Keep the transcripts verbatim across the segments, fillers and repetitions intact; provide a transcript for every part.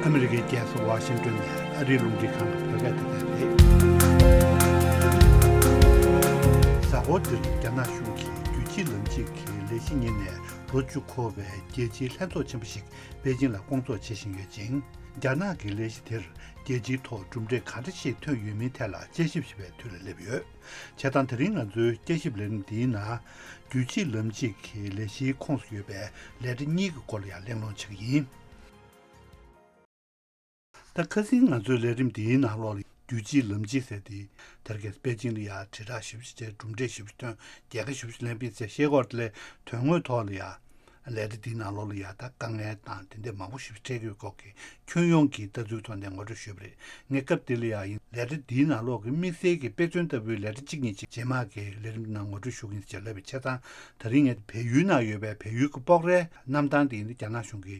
ཨ་མི་རི་ཀའི་རྒྱལ་ས་ཝ་ཤིང་ཏོན་ནས་ཨ་རིའི་རླུང་འཕྲིན་ཁང་གི་བོད་སྐད་སྡེ་ཚན་རེད། གཟའ་འཁོར་འདིར་རྒྱ་ནག་གཞུང་གིས་རྒྱུད་གཅིག་ལམ་གཅིག་གི་ལས་གཞི་གཉེར་ནས་ལོ་བཅུ་འཁོར་བའི་རྒྱལ་སྤྱིའི་ལྷན་ཚོགས་ཆེན་པོ་ཞིག་པེ་ཅིང་ལ་སྐོང་ཚོགས་བྱེད་བཞིན་ཡོད་ཅིང་། རྒྱ་ནག་གི་ལས་གཞི་དེར་རྒྱལ་སྤྱིའི་ཐོག་གྲུབ་འབྲས་ག་འདྲ་ཞིག་ཐོན་ཡོད་མིན་ཐད་ལ་དཔྱད་ཞིབ་བྱེད་པའི་དུས་ལ་སླེབས་ཡོད། བྱས་ཙང་དེ་རིང་ང་ཚོའི་དཔྱད་ཞིབ་ལས་རིམ་འདིའི་ནང་རྒྱུད་གཅིག་ལམ་གཅིག་གི་ལས་གཞིའི་ཁོངས་སུ་ཡོད་པའི་ལས་གྲྭ་གཉིས་ཀྱི་སྐོར་ལ་ཡང་གླེང་སློང་བྱེད་ཀྱི་ཡིན། ད་ཁ་སང་ང་ཚོའི་ལས་རིམ་འདིའི་ནང་ལོགས་ལ་རྒྱུད་གཅིག་ལམ་གཅིག་ཟེར་དེ་དེར་གས་པེ་ཅིང་ལ་ཡང་དྲིལ་བསྒྲགས་ཞིབ་ཅིག་བྱས། གྲུབ་འབྲས་ཞིབ་ཅིག་ཐོན། རྒྱལ་ཁ་ཞིབ་ཅིག་ལེན་པའི་ཚེ་ཤེས་སྐོར་དེ་ལས་དོན་དངོས་ཐོག་ལ་ཡང་ལས་རིམ་འདིའི་ནང་ལོགས་ལ་ཡང་ད་དཀའ་ངལ་དང་དེ་འདྲ་མང་པོ་ཞིག་འཕྲད་ཀྱི་ཡོད་སྐོར་གྱི་ཁྱོན་ཡོངས་ཀྱི་ལྟ་ཚུལ་ཐོག་ནས་ངོ་སྤྲོད་ཞུས་པ་རེད། ངས་སྐབས་དེ་ལ་ཡང་ཡིན་ལས་རིམ་འདིའི་ནང་ལོགས་ཀྱི་དམིགས་བསལ་གྱི་དཔེ་མཚོན་ལྟ་བུའི་ལས་རིམ་གཅིག་གཉིས་ཅིག་རྗེས་མ་གི་ལས་རིམ་ནང་ངོ་སྤྲོད་ཞུ་གི་ཡིན་ཟེར་ལབ་པའི་ཆ་ཚང་། ད་རིང་ངས་བལ་ཡུལ་ནང་ཡོད་པའི་བལ་ཡུལ་གྱི་སྤོག་རའི་གནམ་ཐང་དེ་ཡིན་ན་རྒྱ་ནག་གཞུང་གི་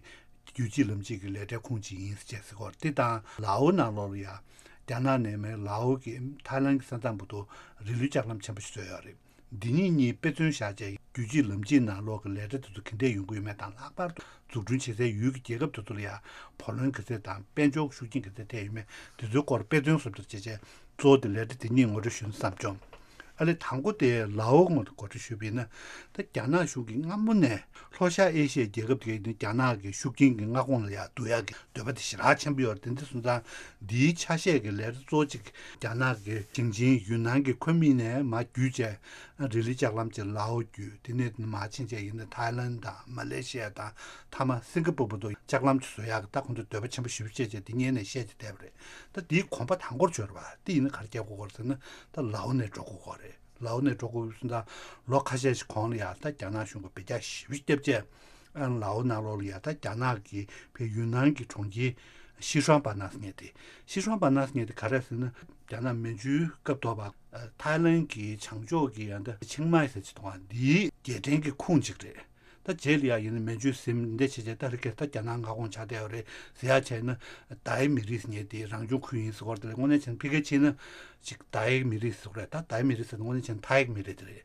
རྒྱུད་གཅིག་ལམ་གཅིག་གི་ལས་གྲྭའི་ཁོངས་གཅིག་ཡིན་ཟེར་ཟེར་སྐོར་དེ་དང་། ལའོ་ནང་ལོགས་ལ་ཡང་རྒྱ་ནག་ནས་མར་ལའོ་གི་ཐའི་ལན་གྱི་ས་མཚམས་བར་དུ་རི་ལུའི་ལྕགས་ལམ་ཆེན་པོ་ཞིག་བཟོས་ཡོད་རེད། འདི་གཉིས་གཉིས་དཔེ་མཚོན་བཞག་བྱས་རྒྱུད་གཅིག་ལམ་གཅིག་ནང་ལོགས་ཀྱི་ལས་གྲྭ་དེ་ཚོ་ག་འདྲས་ཡོང་གི་ཡོད་མེད་དང་། ལྷག་པར་དུ་འཛུགས་སྐྲུན་བྱེད་སའི་ཡུལ་གྱི་རྒྱལ་ཁབ་དེ་ཚོ་ལ་ཡང་བུ་ལོན་ག་ཚད་དང་དཔལ་འབྱོར་ཤུགས་རྐྱེན་ག་ཚད་ཐེབས་ཡོད་མེད་དེ་ཚོའི་སྐོར་དཔེ་མཚོན་བཟོ་ལྟར་བྱས་བྱས། གཙོ་བོ་དེ་ལས་གྲྭ་དེ་གཉིས་ངོ་སྤྲོད་ཞུ་ན་བསམ་བྱུང་། ཨ་ལས་དང་པོ་དེ་ལའོ་ངོ་འགོ་ཁྲིད་ཞུས་པ་ཡིན་ན། ད་རྒྱ་ནག་གཞུང་གིས་སྔ་མོ་ནས་ལྷོ་ཤར་ཨེ་ཤི་ཡའི་རྒྱལ་ཁབ་དེ་གའི་རྒྱ་ནག་གི་ཤུགས་རྐྱེན་གྱི་མངའ་ཁོངས་ལ་ཡང་བསྡུ་ཡག་གི་འདོད་པ་དེ་ཞེ་དྲག་ཆེན་པོ་ཡོད་རེད། དེ་འདྲ་སོང་ཙང་འདིའི་ཆ་ཤས་ཀྱི་ལས་རིམ་གཙོ་བོ་གཅིག་རྒྱ་ནག་གི་ཞིང་ཆེན་ཡུན་ནན་གྱི་ཁོན་མིང་ནས་མར་བརྒྱུད་བྱས་རི་ལི་ལྕགས་ལམ་གྱི་ལའོ་བརྒྱུད། དེ་ནས་མར་ཕྱིན་བྱས་ཡིན་ན་ཐའི་ལན་དང་མ་ལེ་ཤི་ཡ་དང་མཐའ་མ་སིང་ག་པུར་བར་དུ་ལྕགས་ལམ་གྱི་བཟོ་ཡག་གི་ད་ཁོང་ཚོས་འདོད་པ་ཆེན་པོ་ཞེ་པོ་བྱས་བྱས་དེ་སྔོན་ནས་བཤད་བྱས་བསྡད་པ་རེད། ད་དེའི་གོམ་པ་དང་པོར་འབྱོར་བ་དེ་ཡིན་ན་ག་རེ་རྒྱག་དགོས་ཀྱི་ཡོད་རེད་ཟེར་ན། ད་ལའོ་ནས་འགྲོ་དགོས་ཀྱི་ཡོད་རེད། ལའོ་ནས་འགྲོ་དགོས་ཀྱི་ཡོད་ཟེར་ན། ད་ལོ་ཁ་ཤས་ཤིག་གོང་ལ་ཡང་ད་རྒྱ་ནག་གཞུང་གིས་འབུད་རྒྱག་ཞེ་པོ་ཞིག་བརྒྱབ་བྱས། ཨ་ལའོ་ནང་ལོགས་ལ་ཡང་ད་རྒྱ་ནག་གི་བལ་ཡུན་ནན་གྱི་གྲོང་ཁྱེར་ཤི་ཧྲང་པ་ན་ཟེར་མཁན་དེ། ཤི་ཧྲང་པ་ན་ཟེར་མཁན་དེ་ག་རེ་ཟེར་ན། རྒྱ་ནག་མན་ཇུའི་སྐབས་ཐོག་པ། ཨ་ཐའི་ལན་གྱི་བྱང་ཕྱོགས་ཀྱི་ཡང་ད་ཆིང་མའེ་ཟེར་གྱི་འདུག་ག་འདིའི་རྒྱལ་ཕྲན་གྱི་ཁོངས་གཅིག་རེད། ད་རྗེས་ལ་ཡང་ཡིན་ན་མན་ཇུ་ཟིན་འདི་བྱས་བྱས་ད་རི་ཀས་ད་རྒྱ་ནག་མངའ་ཁོངས་ཆགས་བསྡད་ཡོད་རེད་ཟེར་ཡག་བྱས་ན། ཏའི་མི་རིགས་ཟེར་མཁན་དེ་རང་སྐྱོང་ཁུལ་ཡིན་ཟེར་སྐོར་དེ་ལ་དངོས་གནས་བྱས་ན་ཕ་གིར་ཕྱིན་ན་ཅིག་ཏའི་མི་རིགས་ཟེར་སྐོར་རེད། ད་ཏའི་མི་རིགས་ཟེར་ན་དངོས་གནས་བྱས་ན་ཐའི་གི་མི་རིགས་དེ་རེད།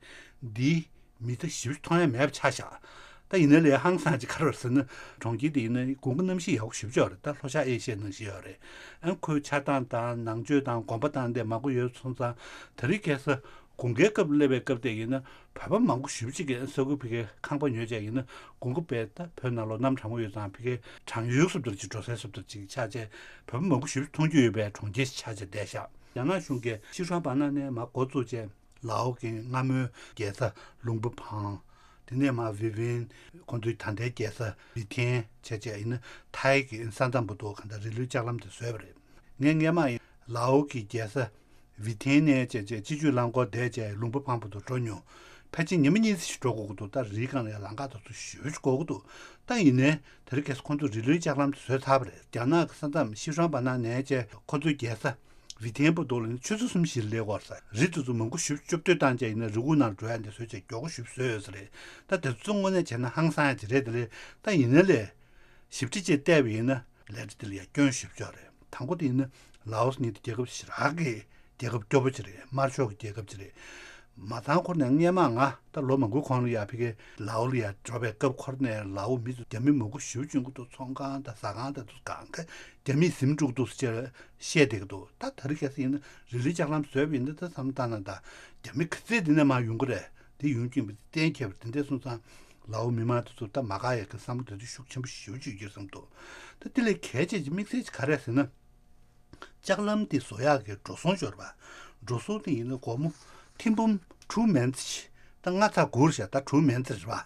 འདི་མི་ཚེ་ཞེ་པོ་མཐོང་ཡ་མེད་པ་ཆགས་བཞག་ད་ཡིན་ན་ལས་ཧང་སང་ཅིག་ག་རེ་རེད་ཟེར་ན། གྲོང་ཁྱེར་དེ་ཡིན་ན་དགུན་ཁ་གནམ་གཤིས་ཡག་པོ་ཞེ་པོ་ཅིག་ཡོད་རེད། ད་ལྷོ་ཤར་ཨེ་ཤི་ཡའི་ནང་བཞིན་ཡོད་རེད། ཨ་ཁོའི་ཆགས་སྟངས་དང་ནང་ཆོས་དང་དགོན་པ་དང་དེ་མང་པོ་ཡོད་སོང་ཙང་། དེ་རིང་ཁ་སང་དགུན་ཁའི་སྐབས་སླེབས་པའི་སྐབས་དེ་ཡིན་ན་བོད་པ་མང་པོ་ཞེ་པོ་ཅིག་གིས་ས་ཁུལ་ཕ་གིའི་ཁང་པ་ཉོས་བྱས་ཡིན་ན་དགུན་ཁ་དཔེ་ད་བོད་ནང་ལོགས་གནམ་གྲང་མོ་ཡོད་ཙང་ཕ་གིའི་གྲང་ཡུལ་སུབ་ཏར་ཅིག་འགྲོ་སའི་སུབ་ཏར་ཅིག་ཆགས་བྱས་བོད་པ་མང་པོ་ཞེ་པོ་ཅིག་མཐོང་རྒྱུ་ཡོད་པའི་གྲོང་ཁྱེར་ཞིག་ཆགས་བྱས་བསྡད་ཤག་རྒྱ་ནག་གཞུང་གིས་ཤི་ཧྲང་པ་ན་ནས་མར་འགོ་བཙུགས་བྱས། ལའོ་གི་སྔ་མོའི་རྒྱལ་ས་ལུང་པ་ཕང་། དེ་ནས་མར་བི་བིན། ཁོང་ཚོའི་ད་ལྟའི་རྒྱལ་ས་བི་ཐན་བྱས་བྱས་ཡིན་ན་ཐའི་གི་ས་མཚམས་བར་དུ་གང་ལྟར་རི་ལུའི་ལྕགས་ལམ་དེ་བཟོས་པ་རེད། ངས་སྔས་མ་ཡིན་ལའོ་གི་རྒྱལ་ས་བི་ཐན་ནས་བྱས་བྱས་སྤྱི་སྤྱོད་རླངས་འཁོར་བསྡད་བྱས་ལུང་པ་ཕང་བར་དུ་འགྲོ་མྱོང་། ཕལ་ཆེར་ཉི་མ་གཉིས་ཙམ་ཞིག་འགྲོ་དགོས་ཀྱི་འདུག་ད་རིའི་སྒང་ལ་ཡང་ལམ་ཁ་དེ་ཚོ་ཞེ་པོ་ཅིག་འགོར་གྱི་འདུག་ད་ཡིན་ནའི་དེ་རིང་ཁ་སང་ཁོང་ཚོས་རི་ལུའི་ལྕགས་ལམ་དེ་བཟོས་ཚར་བ་རེད། རྒྱ་ནག་གི་ས་མཚམས་ཤི་ཧྲང་པ་ན་ནས་བྱས་ཁོང་ཚོའི་རྒྱལ་ས་བི་ཐན་བར་དུ་ལ་ནི་ཆུ་ཚོད་གསུམ་བཞི་སླེབས་ཀྱི་ཡོད་རེད་ཟེར། རི་དེ་ཚོ་མང་པོ་ཞེ་པོ་སྐྱོབ་བཏོན་བཏང་བྱས་ཡིན་ན་རི་ཁུག་ནང་འགྲོ་ཡ་འདི་བཟོས་བྱས་མགྱོགས་པོ་ཞེ་པོ་བཟོས་ཡོད་ས་རེད། ད་དེ་ཚོ་དངོས་གནས་བྱས་ན་ཧང་སང་ཡ་ཅིག་རེད་དེ་རེད། ད་ཡིན་ན་ལས་ཞིབ་ཕྲ་ཅིག་བལྟས་པ་ཡིན་ན་ལས་རིགས་དེ་ལ་ཡ་སྐྱོན་ཞེ་པོ་ཅིག་ཡོད་རེད། དང་པོ་དེ་ཡིན་ན་ལའོ་སི་ནི་དེ་རྒྱལ་ཁབ་ཞེ་དྲག་གི་རྒྱལ་ཁབ་སྐྱོ་པོ་ཅིག་རེད། དམར་ཤོག་གི་རྒྱལ་ཁབ་ཅིག་རེད། མ་ཚང་ཁོ་ནས་སྔས་མ་ང་ད་ལོ་མང་པོའི་གོང་ལ་ཡ་ཕ་གི་ལའོ་ལ་ཡ་འགྲོ་བའི་སྐབས་ཁོ་ནས་ལའོ་མི་ཚོ་རྒྱ་མི་མང་པོ་ཞེ་པོ་བྱུང་གི་འདུག་ཚོང་ཁང་དང་ཟ་ཁང་དང་དུ་གང་ག་རྒྱ་མིས་ཟིན་འགྲོ་གི་འདུག་ཟེར་བཤད་བསྡད་ཀྱི་འདུག་ད་དེ་རིང་ཁ་སང་ཡིན་ན་རི་ལི་ལྕགས་ལམ་བཟོས་པ་ཡིན་ན་ད་བསམ་བློ་བཏང་ན་ད་རྒྱ་མི་ག་ཚད་འདི་ནས་མར་ཡོང་གི་རེད། དེ་ཡོང་རྒྱུ་ཡིན་པ་གཏན་འཁེལ་བ་དེ་འདྲ་སོང་ཙང་ལའོ་མི་མང་དེ་ཚོ་ད་མ་དགའ་ཡག་གི་བསམ་བློ་དེ་ཚོ་ཤུགས་ཆེན་པོ་ཞེ་པོ་ཅིག་ཡོད་བསམ་འདུག་ད་དེ་ལས་གལ་ཆེ་ཅིག་དམིགས་བསལ་ཅིག་ག་རེ་རེད་ཟེར་ན། ལྕགས་ལམ་དེ་བཟོ་ཡག་གི་འགྲོ་སོང་འབྱོར་བ། འགྲོ་སོང་དེ་ཡིན་ན་སྒོར་མོ་ཐེར་འབུམ་དྲུག་མན་ཙམ་ཞིག་ད་ལྔ་ཚར་དགུ་རེད་ཤག་ད་དྲུག་མན་ཙམ་རེད་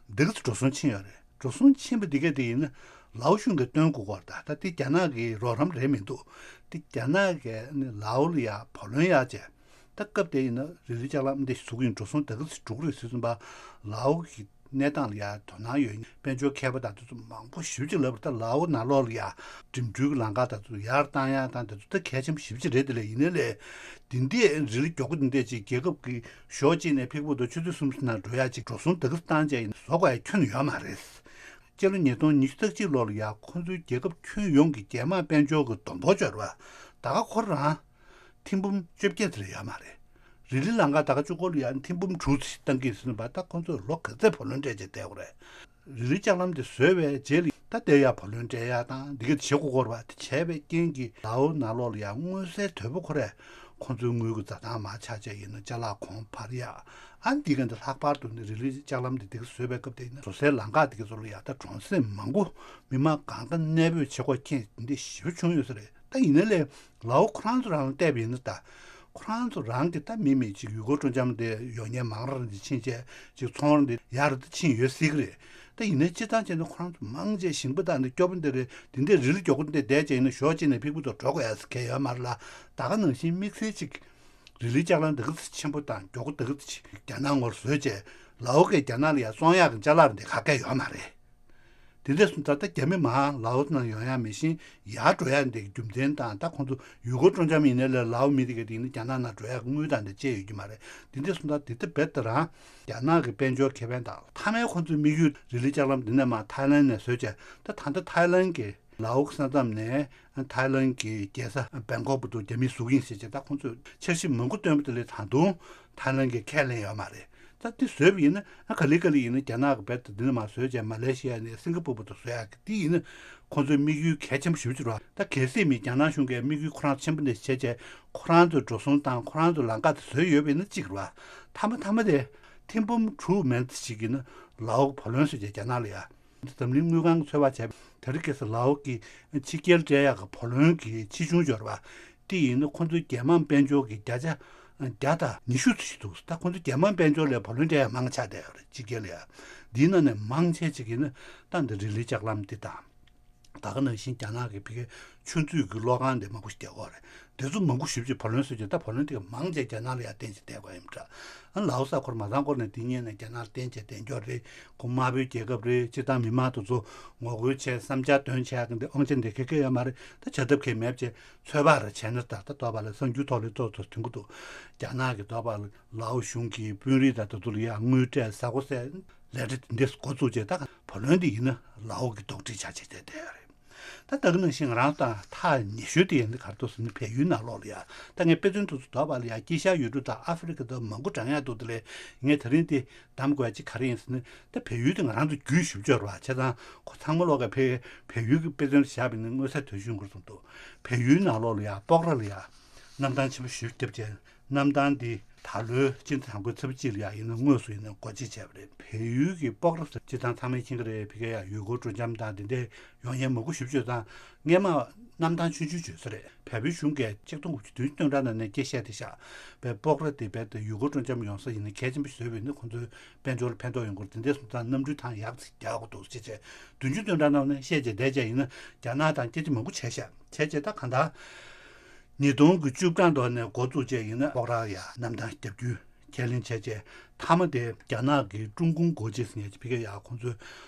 པ། འདི་ག་ཚོད་འགྲོ་སོང་ཕྱིན་ཡོད་རེད། འགྲོ་སོང་ཕྱིན་པ་འདི་གས་དེ་ཡིན་ན་ལའོ་གཞུང་གིས་སྟོན་དགོས་ཀྱི་ཡོད་རེད། ད་ད་དེ་རྒྱ་ནག་གི་རོགས་རམ་རེད་མི་འདུག་དེ་རྒྱ་ནག་གིས་ནི་ལའོ་ལ་ཡ་བུ་ལོན་གཡར་བྱས། ད་སྐབས་དེ་ཡིན་ན་རི་ལི་ལྕགས་ལམ་འདི་བཟོ་གི་ཡིན། འགྲོ་སོང་ད་ག་ཚོད་འགྲོ་གི་རེད་ཟེར་ཙམ་པ། ལའོ་གི་གནས་སྟངས་ལ་ཡ་དོ་སྣང་ཡོད་དཔལ་འབྱོར་མཁས་པ་དང་དེ་ཚོ་མང་པོ་ཞེ་པོ་ཅིག་ལབ་པ་རེད། ད་ལའོ་ནང་ལོགས་ལ་ཡ་འགྲིམ་འགྲུལ་གྱི་ལམ་ཁ་དེ་ཚོ་ཡར་བཏང་ཡ་དང་དེ་ཚོ་ད་གལ་ཆེན་པོ་ཞེ་པོ་ཅིག་རེད། དེ་ལས་ཡིན་ནའི་ལས་འདི་འདྲའི་རི་ལི་མགྱོགས་པོ་འདི་འདྲ་ཅིག་རྒྱལ་ཁབ་ཀྱི་ཕྱོགས་གཅིག་ནས་ཕེབས་པ་དང་ཆུ་ཚོད་གསུམ་ཙམ་ནང་འགྲོ་ཡ་ཅིག་འགྲོ་སོང་ད་ག་ཚོད་བཏང་བྱས་ཡིན་ན་བཟོ་དགོས་ཡ་ཁྱོན་ནས་ཡོད་མ་རེད། སྤྱི་ལོ་ཉིས་སྟོང་ཉི་ཤུ་རྩ་གཅིག་ལོ་ལ་ཡ་ཁོང་ཚོའི་རྒྱལ་ཁབ་ཁྱོན་ཡོངས་ཀྱི་རྒྱལ་དམངས་དཔལ་འབྱོར་གྱི་བསྡོམས་འབོར་འབྱོར་བ་ད་ག་ཁོ་རང་ཐེར་འབུམ་བཅོ་བརྒྱད་ཙམ་ལས་ཡོད་མ་རེད། རི་ལི་ལང་ཀ་ད་ག་གཅིག་པོ་ལ་ཡ་ཐེར་འབུམ་དྲུག་ཙམ་བཏང་གི་ཟིན་པ། ད་ཁོང་ཚོས་ལོ་ག་ཚད་བུ་ལོན་སྤྲད་བྱས་བསྡད་ཡོད་རེད། རི་ལི་ལྕགས་ལམ་དེ་བཟོས་པའི་རྗེས་ལ་ད་དེ་ཡ་བུ་ལོན་སྤྲད་ཡ་དང་འདི་ག་བྱེད་དགོས་སྐོར་བ་དེ་བྱས་པའི་རྐྱེན་གྱིས་ལའོ་ནང་ལོགས་ལ་ཡ་མངོན་གསལ་དོད་པོ་ཁོ་རས་ཁོང་ཚོའི་དངུལ་གྱི་འཛའ་ཐང་མར་ཆག་བྱས་ཡིན་ན་ཅ་ལག་གོང་འཕར་ཡ། ཨ་འདི་ག་འདི་ལྷག་པར་དུ་ནི་རི་ལི་ལྕགས་ལམ་འདི་འདི་ག་བཟོས་པའི་སྐབས་དེ་ཡིན་ན་བཟོ་སའི་ལམ་ཁ་འདི་ག་ཚོ་ལ་ཡ་ད་གྲོང་གསེབ་མང་པོ་མི་མང་གང་ག་གནས་སྤོས་བྱེད་དགོས་རྐྱེན་འདི་ཞེ་པོ་བྱུང་ཡོད་ས་རེད། ད་ཡིན་ན་ལས་ལའོ་ཁོ་རང་ཚོ་རང་ལ་བལྟས་པ་ཡིན་ན་ད། ཁོ་རང་ཚོ་རང་གི་ད་མི་མི་གཅིག་ཡུལ་སྐོར་སྤྲོ་འཆམ་དེ་ཡོང་མཁན་མང་ར་འདི་ཕྱིན་བྱས་ཅིག་ཚོང་ར་འདི་ཡར་འདི་ཕྱིན་ཡོད་སྲིད་གི་རེད། ད་ཡིན་ན་སྤྱིར་བཏང་བྱས་ན་ཁོ་རང་ཚོ་མང་ཆེ་ཞིང་པ་དང་འདི་སྐྱོ་པོ་འདི་རེད། འདི་འདྲའི་རི་ལ་མགྱོགས་པོ་འདི་བསྡད་བྱས་ཡིན་ན་ཞོགས་གཅིག་ནས་ཕྱུག་པོ་ཚོ་འགྲོ་དགོས་ཡ་ཟེར་མཁན་ཡོད་མ་རེད་ལ། ད་ག་ནང་བཞིན་དམིགས་བསལ་ཅིག་རི་ལི་ལྕགས་ལམ་འདི་ག་ཚོད་ཆེན་པོ་དང་མགྱོགས་པོ་འདི་ག་ཚོད་ཅིག་རྒྱ་ནག་ངོས་བཟོས་བྱས་ལའོ་གིས་རྒྱ་ནག་ལ་ཡ་བཙོང་ཡག་གི་ཅ་ལག་འདི་ག་གས་ཡོད་མ་རེད། དེ་འདྲ་སོང་ཙང་ད་རྒྱ་མི་མར་ལའོ་ནང་ཡོང་ཡ་མེད་བཞིན་ཡར་འགྲོ་ཡ་འདི་རྒྱུ་མཚན་དང་ད་ཁོང་ཚོ་ཡུལ་སྐོར་སྤྲོ་འཆམ་ཡིན་ནའི་ལས་ལའོ་མི་དེ་ག་དེ་ཡིན་ན་རྒྱ་ནག་ནང་འགྲོ་ཡ་གི་དངུལ་དང་འདི་བཅད་ཡོད་ཀྱི་མ་རེད། དེ་འདྲ་སོང་ཙང་དེ་ལྟ་བེད་དུ་རང་རྒྱ་ནག་གི་དཔལ་འབྱོར་ཁེ་ཕན་དང་མཐའ་མའི་ཁོང་ཚོའི་དམིགས་ཡུལ་རི་ལི་ལྕགས་ལམ་འདི་ནས་མར་ཐའི་ལན་ནས་བཟོས་བྱས་ད་ད་ལྟ་ཐའི་ལན་གྱི་ལའོ་གི་ས་མཚམས་ནས་ཐའི་ལན་གྱི་རྒྱལ་ས་བེང་ཀོག་བར་དུ་རྒྱ་མིས་ཟུག་ཡིན་ཟེར་བྱས་ད་ཁོང་ཚོས་འཆར་གཞི་མང་པོ་བཏོན་པ་དེ་ལས་ད་དུང་ཐའི་ལན་གྱིས་ཁས་ལེན་ཡོད་མ་རེད། ད་འདི་བཟོས་པ་ཡིན་ན་ཨ་ག་ལེ་ག་ལེ་ཡིན་ན་རྒྱ་ནག་གི་བེད་དུ་འདི་ནས་མར་བཟོས་བྱས་མ་ལེ་ཤི་ཡ་ནས་སིང་ག་པུར་བར་དུ་བཟོ་ཡག་གི་འདི་ཡིན་ན་ཁོང་ཚོའི་དམིགས་ཡུལ་གལ་ཆེན་པོ་ཞེ་པོ་ཅིག་རེད་བ། ད་གལ་སྲིད་མི་རྒྱ་ནག་གཞུང་གིས་དམིགས་ཡུལ་ཁོ་རང་ཆེན་པོ་འདི་བྱས་བྱས་ཁོ་རང་ཚོའི་འགྲོ་སོང་དང་ཁོ་རང་ཚོའི་ལམ་ཁ་དེ་བཟོས་ཡོད་པ་ཡིན་ན་གཅིག་རེད་བ། མཐའ་མ་མཐའ་མ་དེ་ཐེར་འབུམ་དྲུག་མན་ཙམ་ཞིག་ཡིན་ན་ལའོ་གི་བུ་ལོན་བཟོས་བྱས་རྒྱ་ནག་ལ་ཡ། འཛམ་གླིང་དངུལ་ཁང་གིས་ཚོད་དཔག་བྱས་པ་དེ་རིང་ཁ་སང་ལའོ་གི་ཕྱི་རྒྱལ་སྤྲད་ཡག་གི་བུ་ལོན་གྱི་ཆེ་ཆུང་འབྱོར་བ་དེ་ཡིན་ན་ཁོང་ཚོའི་རྒྱལ་དམངས་དཔལ་འབྱོར་གྱི་བརྒྱ་ཆ་བརྒྱ་དང་ཉི་ཤུ་ཙམ་ཞིག་འདུག་ད་ཁོང་ཚོ་རྒྱལ་དམངས་དཔལ་འབྱོར་ལས་བུ་ལོན་སྤྲད་ཡག་མང་ཆགས་བསྡད་ཡོད་རེད་ཕྱི་རྒྱལ་ལ་ཡ། འདིའི་ནང་ནས་མང་ཆེ་ཅིག་ཡིན་ན་ད་འདི་རི་ལི་ལྕགས་ལམ་འདི་དང་། ད་ག་ནང་བཞིན་རྒྱ་ནག་གི་ཕ་གིའི་ཆུ་མཛོད་ཀྱི་གློག་ཁང་འདི་མང་པོ་ཞིག་རྒྱག་གི་ཡོད་རེད། དེ་ཚོ་མང་པོ་ཞེ་པོ་ཅིག་བུ་ལོན་བཟོས་ཀྱི་ད་བུ་ལོན་དེ་ག་མང་ཆེ་རྒྱ་ནག་ལ་ཡ་བརྟེན་བྱས་བསྡད་དགོས་ཡིན་འདྲ། ཨ་ལའོ་ས་ཁོར་མ་ཚང་སྐོར་ནས་དེ་སྔོན་ནས་རྒྱ་ནག་ལ་བརྟེན་བྱས་བསྡད་འགྱོ་རེད། ཁོ་དམར་པོའི་རྒྱལ་ཁབ་རེད། སྤྱིར་བཏང་མི་མང་དེ་ཚོ་ངོ་རྒོལ་བྱས་བསམ་འཆར་འདོན་བྱས་ཀྱི་འདི་དབང་ཆ་འདི་ག་ག་ཡོད་མ་རེད། ད་བྱ་ཐབས་གལ་མེད་བྱས་ཚོད་དཔག་རེ་བྱས་ན་ད་ད་ལྟོ་བ་ལ་གསར་འགྱུར་ཐོག་ལ་ཏོག་ཙམ་ཐོན་གྱི་འདུག་རྒྱ་ནག་གི་ལྟོ་བ་ལ་ལའོ་གཞུང་གིས་དཔོན་རིགས་དང་དེ་ཚོ་ལ་ཡ་དངུལ་སྤྲད་ཟ་སྒོ་ཟས་ལས་རེས་འདི་འགོ་བཙུགས་བྱས་ད་བུ་ལོན་འདི་ཡིན་ན་ལའོ་གི་རྡོག་ཁྲེས་ཆགས་བྱས་བསྡད་བསྡད་ཡོད་རེད། ད་ད་ག་ནང་བཞིན་ང་རང་དང་ཐག་ཉེ་ཤོས་དེ་ཡིན་ག་རེ་འདུག་ཟེར་ན་བལ་ཡུལ་ནང་ལོགས་ལ་ཡ། ད་ངས་དཔེ་མཚོན་དུ་ཚོ་དོགས་པ་ལ་ཡ་དཀྱིལ་ཤར་ཡུལ་གྲུ་དང་ཨ་ཧྥེ་རི་ཁ་དང་མང་པོ་བགྲང་ཡག་འདུག་དེ་ལས་ངས་དེ་རིང་འདི་གདམ་དགོས་ཡ་གཅིག་ག་རེ་ཡིན་ཟེར་ན་ད་བལ་ཡུལ་དེ་ང་རང་ཚོ་རྒྱུས་ཞེ་པོ་ཅིག་ཡོད་རེད་བ། བྱས་ཙང་ཁོ་ཚང་མ་ལོག་ག་བལ་བལ་ཡུལ་གྱི་དཔེ་མཚོན་བཞག་པ་ཡིན་ན་མངོན་གསལ་དོད་ཤོས་ཡོང་གི་རེད་བསམ་འདུག་བལ་ཡུལ་ནང་ལོགས་ལ་ཡ་སྤོག་ར་ལ་ཡ་གནམ་ཐང་ཆེན་པོ་ཞེ་པོ་བརྒྱབ་བྱས། གནམ་ཐང་འདི་ད་ལོའི་སྤྱི་ཟླ་དང་པོའི་ཚེས་པ་གཅིག་ལ་ཡང་ཡིན་ན་དངོས་སུ་ཡིན་ན་སྒོ་འབྱེད་བྱས་པ་རེད། བལ་ཡུལ་གྱི་སྤོག་ར་ཟེར་སྤྱིར་བཏང་ཚང་མས་མཁྱེན་གྱི་རེད། ཕ་གིར་ཡང་ཡུལ་སྐོར་སྤྲོ་འཆམ་དང་དེ་འདྲའི་ཡོང་མཁན་མང་པོ་ཞེ་པོ་ཅིག་ཡོད་ཙང་སྔས་མ་གནམ་ཐང་ཆུང་ཆུང་བརྗོད་ས་རེད། བལ་པོའི་གཞུང་གིས་ཆིག་སྟོང་དགུ་བརྒྱ་བདུན་ཅུ་དོན་གྲངས་ནང་ནས་སྐད་བཤད་དེ་བཞག་པའི་སྤོག་ར་དེ་རྦད་དེ་ཡུལ་སྐོར་སྤྲོ་འཆམ་ཡོང་ས་ཡིན་ན་གལ་ཆེན་པོ་ཞིག་བཟོས་པ་ཡིན་ན་ཁོང་ཚོའི་དཔལ་འབྱོར་ལ་ཕན་ཐོགས་ཡོང་གི་རེད། དེ་འདྲ་སོང་ཙང་གནམ་གྲུའི་ཐང་ཡག་ཅིག་རྒྱག་དགོས་འདུག་ཅེས་བྱས་བདུན་ཅུ་དོན་གྲངས་ནང་ནས་བཤད་བྱས་བསྡད་བྱས་ཡིན་ན་རྒྱ་ནག་དང་སྐད་ཆ་མང་པོ་བྱས་ཤག་བྱས་བྱས་ད་གང་ལྟར། ཉིས་སྟོང་གི་བཅུ་གྲངས་ཐོག་ནས་འགོ་བཙུགས་བྱས་ཡིན་ན་སྤོག་ར་ཡ་གནམ་ཐང་བརྒྱབ་རྒྱུ་ཁས་ལེན་བྱས་བྱས་མཐའ་མ་དེ་རྒྱ་ནག་གི་ཀྲུང་གུང་སྒོ་འབྱེད་ཟེར་མཁན་ཅིག་ཕ་གི་ཡ་ཁོང་ཚོའི་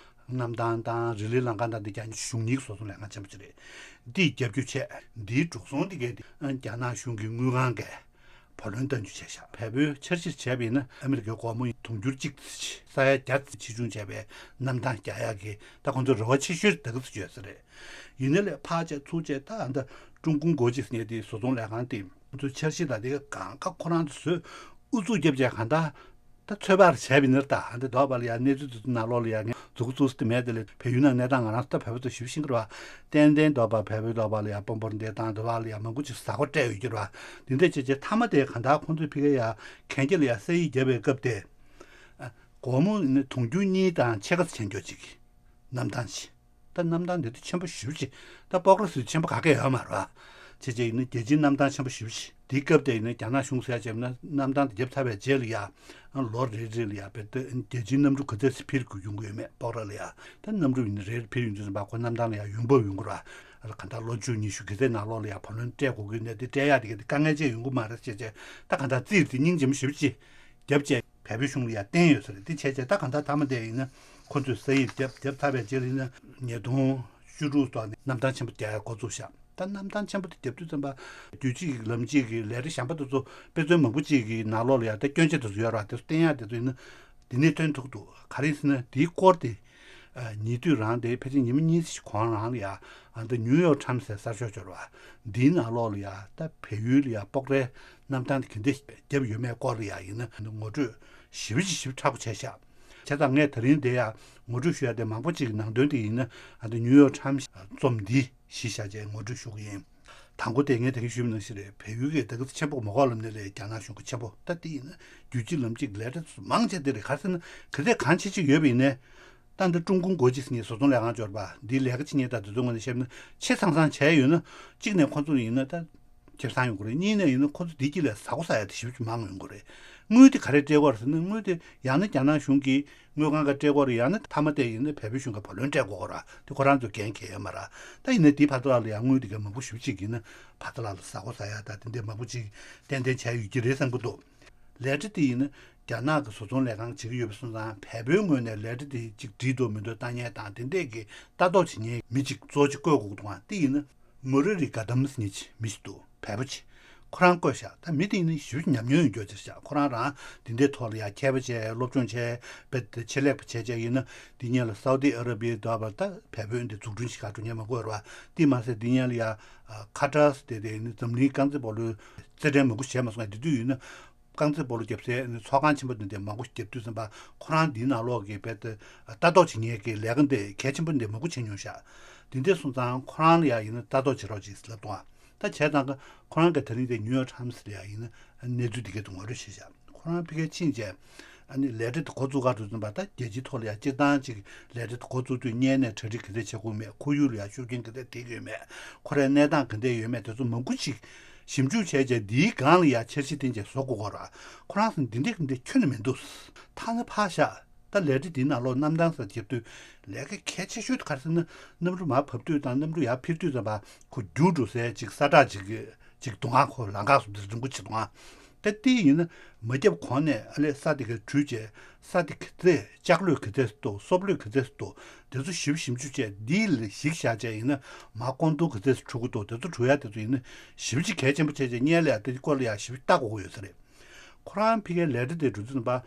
གནམ་ཐང་དང་རི་ལི་ལམ་ཁ་དང་འདི་རྒྱ་གཞུང་གཉིས་ཀྱི་བཟོ་ཚོང་ལས་ཁང་ཆེན་པོ་ཅིག་རེད། འདི་བརྒྱབ་རྒྱུ་བྱས་འདིའི་འགྲོ་སོང་འདི་གས་རྒྱ་ནག་གཞུང་གི་དངུལ་ཁང་གིས་བུ་ལོན་གཏང་རྒྱུ་བྱས་ཤག་བལ་པོའི་འཆར་གཞིར་བྱས་པ་ཡིན་ན་ཨ་མི་རི་ཀའི་སྒོར་མོ་དུང་ཕྱུར་གཅིག་ས་ཡ་བརྒྱ་ཆེ་ཆུང་བྱས་པའི་གནམ་ཐང་རྒྱག་ཡག་གི་ད་ཁོང་ཚོའི་རེ་བ་ཆེ་ཤོས་དེ་ག་ཚོད་ཡོད་ས་རེད། ཡིན་ནའི་ལས་ཕར་བྱས་ཚུར་བྱས་ད་ཨ་ད་ཀྲུང་གུང་སྒོ་འབྱེད་ཟེར་མཁན་དེའི་བཟོ་ཚོང་ལས་ཁང་དེ་ཁོང་ཚོའི་འཆར་གཞི་ལ་དེ་ག་གང་ག་ཁོ་རང་ཚོས་ཨུ་ཚུགས་རྒྱབ་བྱས་གང་ལྟར་ད་ཚོད་དཔག་རེ་བྱས་པ་ཡིན་ན་ད་ཨ་ད་དོགས་པ་ལ་ཡ་གནས་ཚུལ་དེ་ཚོ་ནང་ལོགས་ལ་ཡ་ངས་མཛུབ་གུ་བཙུགས་ས་དེ་མེད་དེ་ལས་བལ་ཡུལ་ནང་གནས་སྟངས་ང་རང་ཚོ་ད་བལ་པོ་ཚོ་ཞིབ་ཤེས་ཀྱི་རེད་བ། ཏན་ཏན་དོགས་པ་བལ་པོའི་དོགས་པ་ལ་ཡ་དཔོན་པོར་འདས་དང་དོགས་པ་ལ་ཡ་མང་པོ་ཅིག་ཟ་ཁོ་སྤྲད་ཡོད་ཀྱི་རེད་བ། དེ་འདྲ་བྱས་བྱས་མཐའ་མ་དེ་གང་ལྟར་ཁོང་ཚོས་ཕ་གི་ཡ་གན་རྒྱ་ལ་ཡ་ས་ཡིག་བརྒྱབ་པའི་སྐབས་དེ། སྒོར་མོ་ནི་དུང་ཕྱུར་གཉིས་དང་ཕྱེད་ཀ་ཙམ་ཆེན་རྒྱུ་ཅིག་གནམ་ཐང་ཆེ། ད་གནམ་ཐང་འདི་དུས་ཆེན་པོ་ཞེ་པོ་ཅིག་ད་སྤོག་ར་སུ་ཆེན་པོ་ག་གེ་ཡོད་མ་རེད་བ། བྱས་བྱས་ཡིན་ན་རྒྱལ་སྤྱིའི་གནམ་ཐང་ཆེན་པོ་ཞེ་པོ་ཅིག་དེའི་སྐབས་དེ་ཡིན་ན་རྒྱ་ནག་གཞུང་ཟེར་ཡ་བྱས་ན་གནམ་ཐང་དེ་བརྒྱབ་ཚར་བའི་རྗེས་ལ་ཡ། ལོ་རེ་རེ་ལ་ཡ་བེད་དེ་རྒྱལ་སྤྱིའི་གནམ་གྲུ་ག་ཚད་ཅིག་འཕུར་དགོས་ཡོང་གི་ཡོད་མེད་སྤོག་ར་ལ་ཡ། ད་གནམ་གྲུ་ཡིན་ན་རེ་རེ་འཕུར་ཡོང་དུས་ཙམ་པ་ཁོ་གནམ་ཐང་ལ་ཡ་ཡུན་འབབ་ཡོང་གི་རེད་བ། ག་ད་ལོ་བཅུ་ཉི་ཤུ་ག་ཚད་ནང་ལོགས་ལ་ཡ་བུ་ལོན་སྤྲད་དགོས་ཀྱི་ཡོད་ནའི་དེ་སྤྲད་ཡ་དེ་ག་དེ་དཀའ་ངལ་ཅིག་ཡོང་གི་མ་རེད་བྱས་བྱས་ད་ག་ད་རྩིས་དེ་སྙིང་རྗེ་མོ་ཞེ་པོ་ཅིག་བརྒྱབ་བྱས། བལ་པོའི་གཞུང་ལ་ཡ་བརྟེན་ཡོད་ས་རེད། དེ་བྱས་བྱས་ད་གང་ལྟར་མཐའ་མ་དེ་ཡིན་ན་ཁོ་ཚོས་ས་ཡིག་བརྒྱབ་བརྒྱབ་ཚར་བའི་རྗེས་ལ་ཡིན་ན་ཉིས་སྟོང་བཅུ་དྲུག་ཐོག་ནས་གནམ་ཐང་ཆེན་པོ་རྒྱག་ཡ་འགོ་བཙུགས་ཤག་ད་གནམ་ཐང་ཆེན་པོ་དེ་བརྒྱབ་དུས་ཙམ་པ་རྒྱུད་གཅིག་གི་ལམ་གཅིག་གི་ལས་རིགས་གཞན་པ་དེ་ཚོ་དཔེ་མཚོན་མང་པོ་གཅིག་གི་ནང་ལོགས་ལ་ཡ་ད་སྐྱོན་ཆ་དེ་ཚོ་ཡོད་ར་དེ་ཚོ་བསྟན་ཡ་དེ་ཚོ་ཡིན་ན་དེ་ནས་ཐོན་ཐུབ་འདུག་ག་རེ་ཡིན་ཟེར་ན་དེའི་སྐོར་དེ། ཉེ་དུས་རང་དེ་ཕལ་ཆེར་ཉི་མ་གཉིས་ཙམ་གོང་རང་ལ་ཡ་ཨ་ད་ནིའུ་ཡོག་ཊའིམ་སི་ཟེར་གསར་ཤོག་འབྱོར་བ་འདིའི་ནང་ལོགས་ལ་ཡ་ད་བལ་ཡུལ་ལ་ཡ་སྤོག་རའི་གནམ་ཐང་དེ་ག་འདྲ་བརྒྱབ་ཡོད་མེད་སྐོར་ལ་ཡ་ཡིན་ན་ངོ་སྤྲོད་ཞེ་པོ་ཅིག་ཞེ་པོ་མཁྲེགས་པོ་བྱས་ཤག་བྱས་ཙང་ངས་ད་རིང་དེ་ཡང་ངོ་སྤྲོད་ཞུ་ཡ་དེ་མང་པོ་ཅིག་གི་ནང་དོན་དེ་ཡིན་ན། ཨ་ནི་ནིའུ་ཡོག་ཊའེམ་སི་རྩོམ་འདི་གཞི་བཞག་བྱས་ངོ་སྤྲོད་ཞུ་གི་ཡིན། དང་པོ་དེ་ངས་དེ་ག་ཞུས་པ་ནང་བཞིན་རེད། བལ་ཡུལ་གྱི་དེ་ག་ཆེན་པོ་མ་གོ་ལབ་ནས་རེད། རྒྱ་ནག་གཞུང་གི་ཆེན་པོ་ད་དེ་ཡིན་ན་རྒྱུད་གཅིག་ལམ་གཅིག་ལས་གྲྭ་མང་ཆེ་དེ་རེད། ག་རེ་ཟེར་ན་ག་ཚད་གང་ཆེ་ཆེ་ཡོད་པ་ཡིན་ནའི། ད་འདི་ཀྲུང་གུང་国际་ཟེར་མཁན་བཟོ་ཚོང་ལས་ཁང་འབྱོར་པ་འདིའི་ལས་ཀ་བྱེད་མཁན་དང་དེ་ཚོའི་ངོས་ནས་བཤད་ན་ཆེ་ཚང་ཚང་བྱས་ཡོད་ན། གཅིག་ནས་ཁོ་ཚོ་ཡིན་ན་ད་ཁེ་བཟང་ཡོང་གི་རེད། གཉིས་ནས་ཡིན་ན་ཁོ་ཚོ་འདི་དཀྱིལ་ལ་ཟ་གོ་ཟ་ཡ་དེ་ཞེ་པོ་ཅིག་མང་ཡོང་གི་རེད། དངུལ་དེ་ག་རེ་སྤྲད་ཀྱི་ཡོད་རེད་ཟེར་ན། དངུལ་དེ་ཡང་ན་རྒྱ་ནག་གཞུང་གི་དངུལ་ཁང་ག་སྤྲད་ཀྱི་ཡོད་རེད། ཡང་ན་མཐའ་མ་དེ་ཡིན་ན་བལ་པོའི་གཞུང་ག་བ་ལོན་སྤྲད་དགོས་ཀྱི་རེད། དེ་ཁོ་རང་ཚོ་འགན་འཁྱེར་ཡོད་མ་རེད། ད་ཡིན་ན་དེའི་བར་དུ་ལ་ལ་ཡང་དངུལ་དེ་ག་མང་པོ་ཞེ་པོ་ཅིག་ཡིན་ན་བར་དུ་ལ་ལ་ཟ་གོ་ཟ་ཡ་ད་དེ་འདྲ་མང་པོ་ཅིག་ཏན་ཏན་བྱས་ཡོད་ཀྱི་རེད་བསམ་གྱི་འདུག་ལས་གྲྭ་དེ་ཡིན་ན་རྒྱ་ནག་གི་བཟོ་ཚོང་ལས་ཁང་བྱེད་ཀྱི་ཡོད་པ་སོང་ཙང་བལ་པོའི་ངོས་ནས་ལས་གྲྭ་དེ་གཅིག་འགྲིག་འདུག་མི་འདུག་ལྟ་མཁན་དང་དེ་འདྲས་ཀྱི་ལྟ་རྟོག་བྱེད་མཁན་མི་གཅིག་གཙོ་ཆེ་བསྐོས་དགོས་འདུག་དེ་ཡིན་ན་མུ་ར་རི་ག་དམ་ཟེར་མཁན་ཅིག་མི་ཞིག་འདུག་བལ་པོ་ཅིག་ཁོ་རང་བསྐོས་ཤག་ད་མི་དེ་ཡིན་ན་ཞེ་པོ་ཉམས་མྱོང་ཡོད་རྒྱུ་ཅིག་ཤག་ཁོ་རང་རང་དེ་འདྲའི་ཐོག་ལ་ཡ་མཁས་པ་བྱས། སློབ་སྦྱོང་བྱས། དཔེ་དེ་ཆེད་ལས་པ་བྱས་བྱས་ཡིན་ན་འདི་སྔོན་ལ་སའུ་ཏི་ཨ་ར་པི་ཡའི་འདྲ་པོ་ད་བལ་པོའི་འདི་འཛུགས་སྐྲུན་ཞིག་ག་འགྲོ་མཁན་མང་པོ་ཡོད་རེད་པ། དེ་མ་ཟད་འདི་སྔོན་ལ་ཡ་ཁ་ཏར་ཟེར་དེ་དེ་ཡིན་ན་འཛམ་གླིང་རྐང་རྩེད་སྤོ་ལོའི་རྩེད་འགྲན་མང་པོ་བྱས་མ་སོང་ངས། དེ་དུས་ཡིན་ན་རྐང་རྩེད་སྤོ་ལོ་རྒྱབ་སའི་ཚོགས་ཁང་ཆེན་པོ་འདི་འདྲ་མང་པོ་ཞིག་རྒྱབ་དུས་ཙམ་པ་ཁོ་རང་འདིའི་ནང་ལོགས་ཀྱི་དཔེ་དེ་ལྟ་རྟོག་བྱེད་མཁན་གྱི་ལས་ཀ་འདི་གལ་ཆེན་པོ་འདི་མང་པོ་བྱེད་མྱོང་ཤག་དེ་འདྲ་སོང་ཙང་ཁོ་རང་ལ་ཡ་ཡིན་ན་ལྟ་རྟོག་བྱེད་རོགས་ཅིག་ལབ་དང་། ད་བྱས་ཙང་ཁོ་རང་གི་ད་རིང་དེ་ནིའུ་ཡོག་ཊའེམ་སི་ལ་ཡ་ཡིན་ན་གནས་ཚུལ་འདི་གའི་ཐོག་ངོ་སྤྲོད་བྱས་ཤག་ཁོ་རང་ཕ་གིར་ཕྱིན་བྱས་ཨ་ནི་ལས་གྲྭ་དེ་འགོ་བཙུགས་ག་འགྲོ་ཙམ་པ་ད་རྒྱལ་སྤྱིའི་ཐོག་ལ་ཡ་སྤྱིར་བཏང་ཅིག་ལས་གྲྭ་དེ་འགོ་བཙུགས་དུས་སྔོན་ནས་གྲ་སྒྲིག་ག་ཚད་བྱེད་དགོས་མེད། ཁོར་ཡུག་ལ་ཡ་ཤུགས་རྐྱེན་ག་ཚད་ཐེབས་ཀྱི་ཡོད་མེད། ཁོ་རའི་གནས་སྟངས་ག་འདྲ་ཡོད་མེད་དེ་ཚོ་མང་པོ་ཅིག་ཞིབ་འཇུག་བྱས་བྱས་འདིའི་སྒང་ལ་ཡ་འཆར་གཞི་བཏིང་བྱས་བཟོ་དགོས་ཀྱི་རེད། ཁོ་རང་ཚོ་འདི་འདྲས་འདི་འདྲས་ཁྱོན་ནས་མི་འདུག་ཐ་ན་ཕར་བཞག་ད་ལས་གྲྭ་འདིའི་ནང་ལོགས་གནམ་ཐང་སར་རྒྱབ་དུས་ལས་ཀ་གལ་ཆེ་ཤོས་དེ་ག་རེ་ཟེར་ན། གནམ་གྲུ་མར་བབས་དུས་དང་གནམ་གྲུ་ཡར་འཕུར་དུས་ཙམ་པ་ཁོ་རྒྱུག་འགྲོ་སའི་ཅིག་ས་བཀྲ་ཅིག་ཅིག་འདུག་ག་ཁོ་ལམ་ཁ་སོགས་འདི་རིང་པོ་ཅིག་འདུག་ག་ད་དེ་ཡིན་ན་མ་བརྒྱབ་གོང་ནས་ཨ་ལས་ས་དེ་ག་བྲུས་བྱས་ས་དེ་ག་ཚད་ལྕགས་ལོས་ག་ཚད་འདུག་སོབ་ལོས་ག་ཚད་འདུག་དེ་ཚོ་ཞིབ་ཞིབ་འཇུག་བྱས་འདི་ལ་གཞི་བཞག་བྱས་ཡིན་ན་མར་ཀོང་ཏུང་ག་ཚད་འཁྲུ་གི་འདུག་དེ་ཚོ་འཁྲུ་ཡ་དེ་ཚོ་ཡིན་ན་ཞིབ་ཅིག་གལ་ཆེན་པོ་བྱས་བྱས་སྔོན་ལ་ཡ་དེ་སྐོར་ལ་ཡ་ཞིབ་ལྟ་དགོས་ཀྱི་ཡོད་ས་རེད། ཁོ་རང་ཕ་གིའི་ལས་གྲྭ་དེ་འགྲོ་དུས་ཙམ་པ།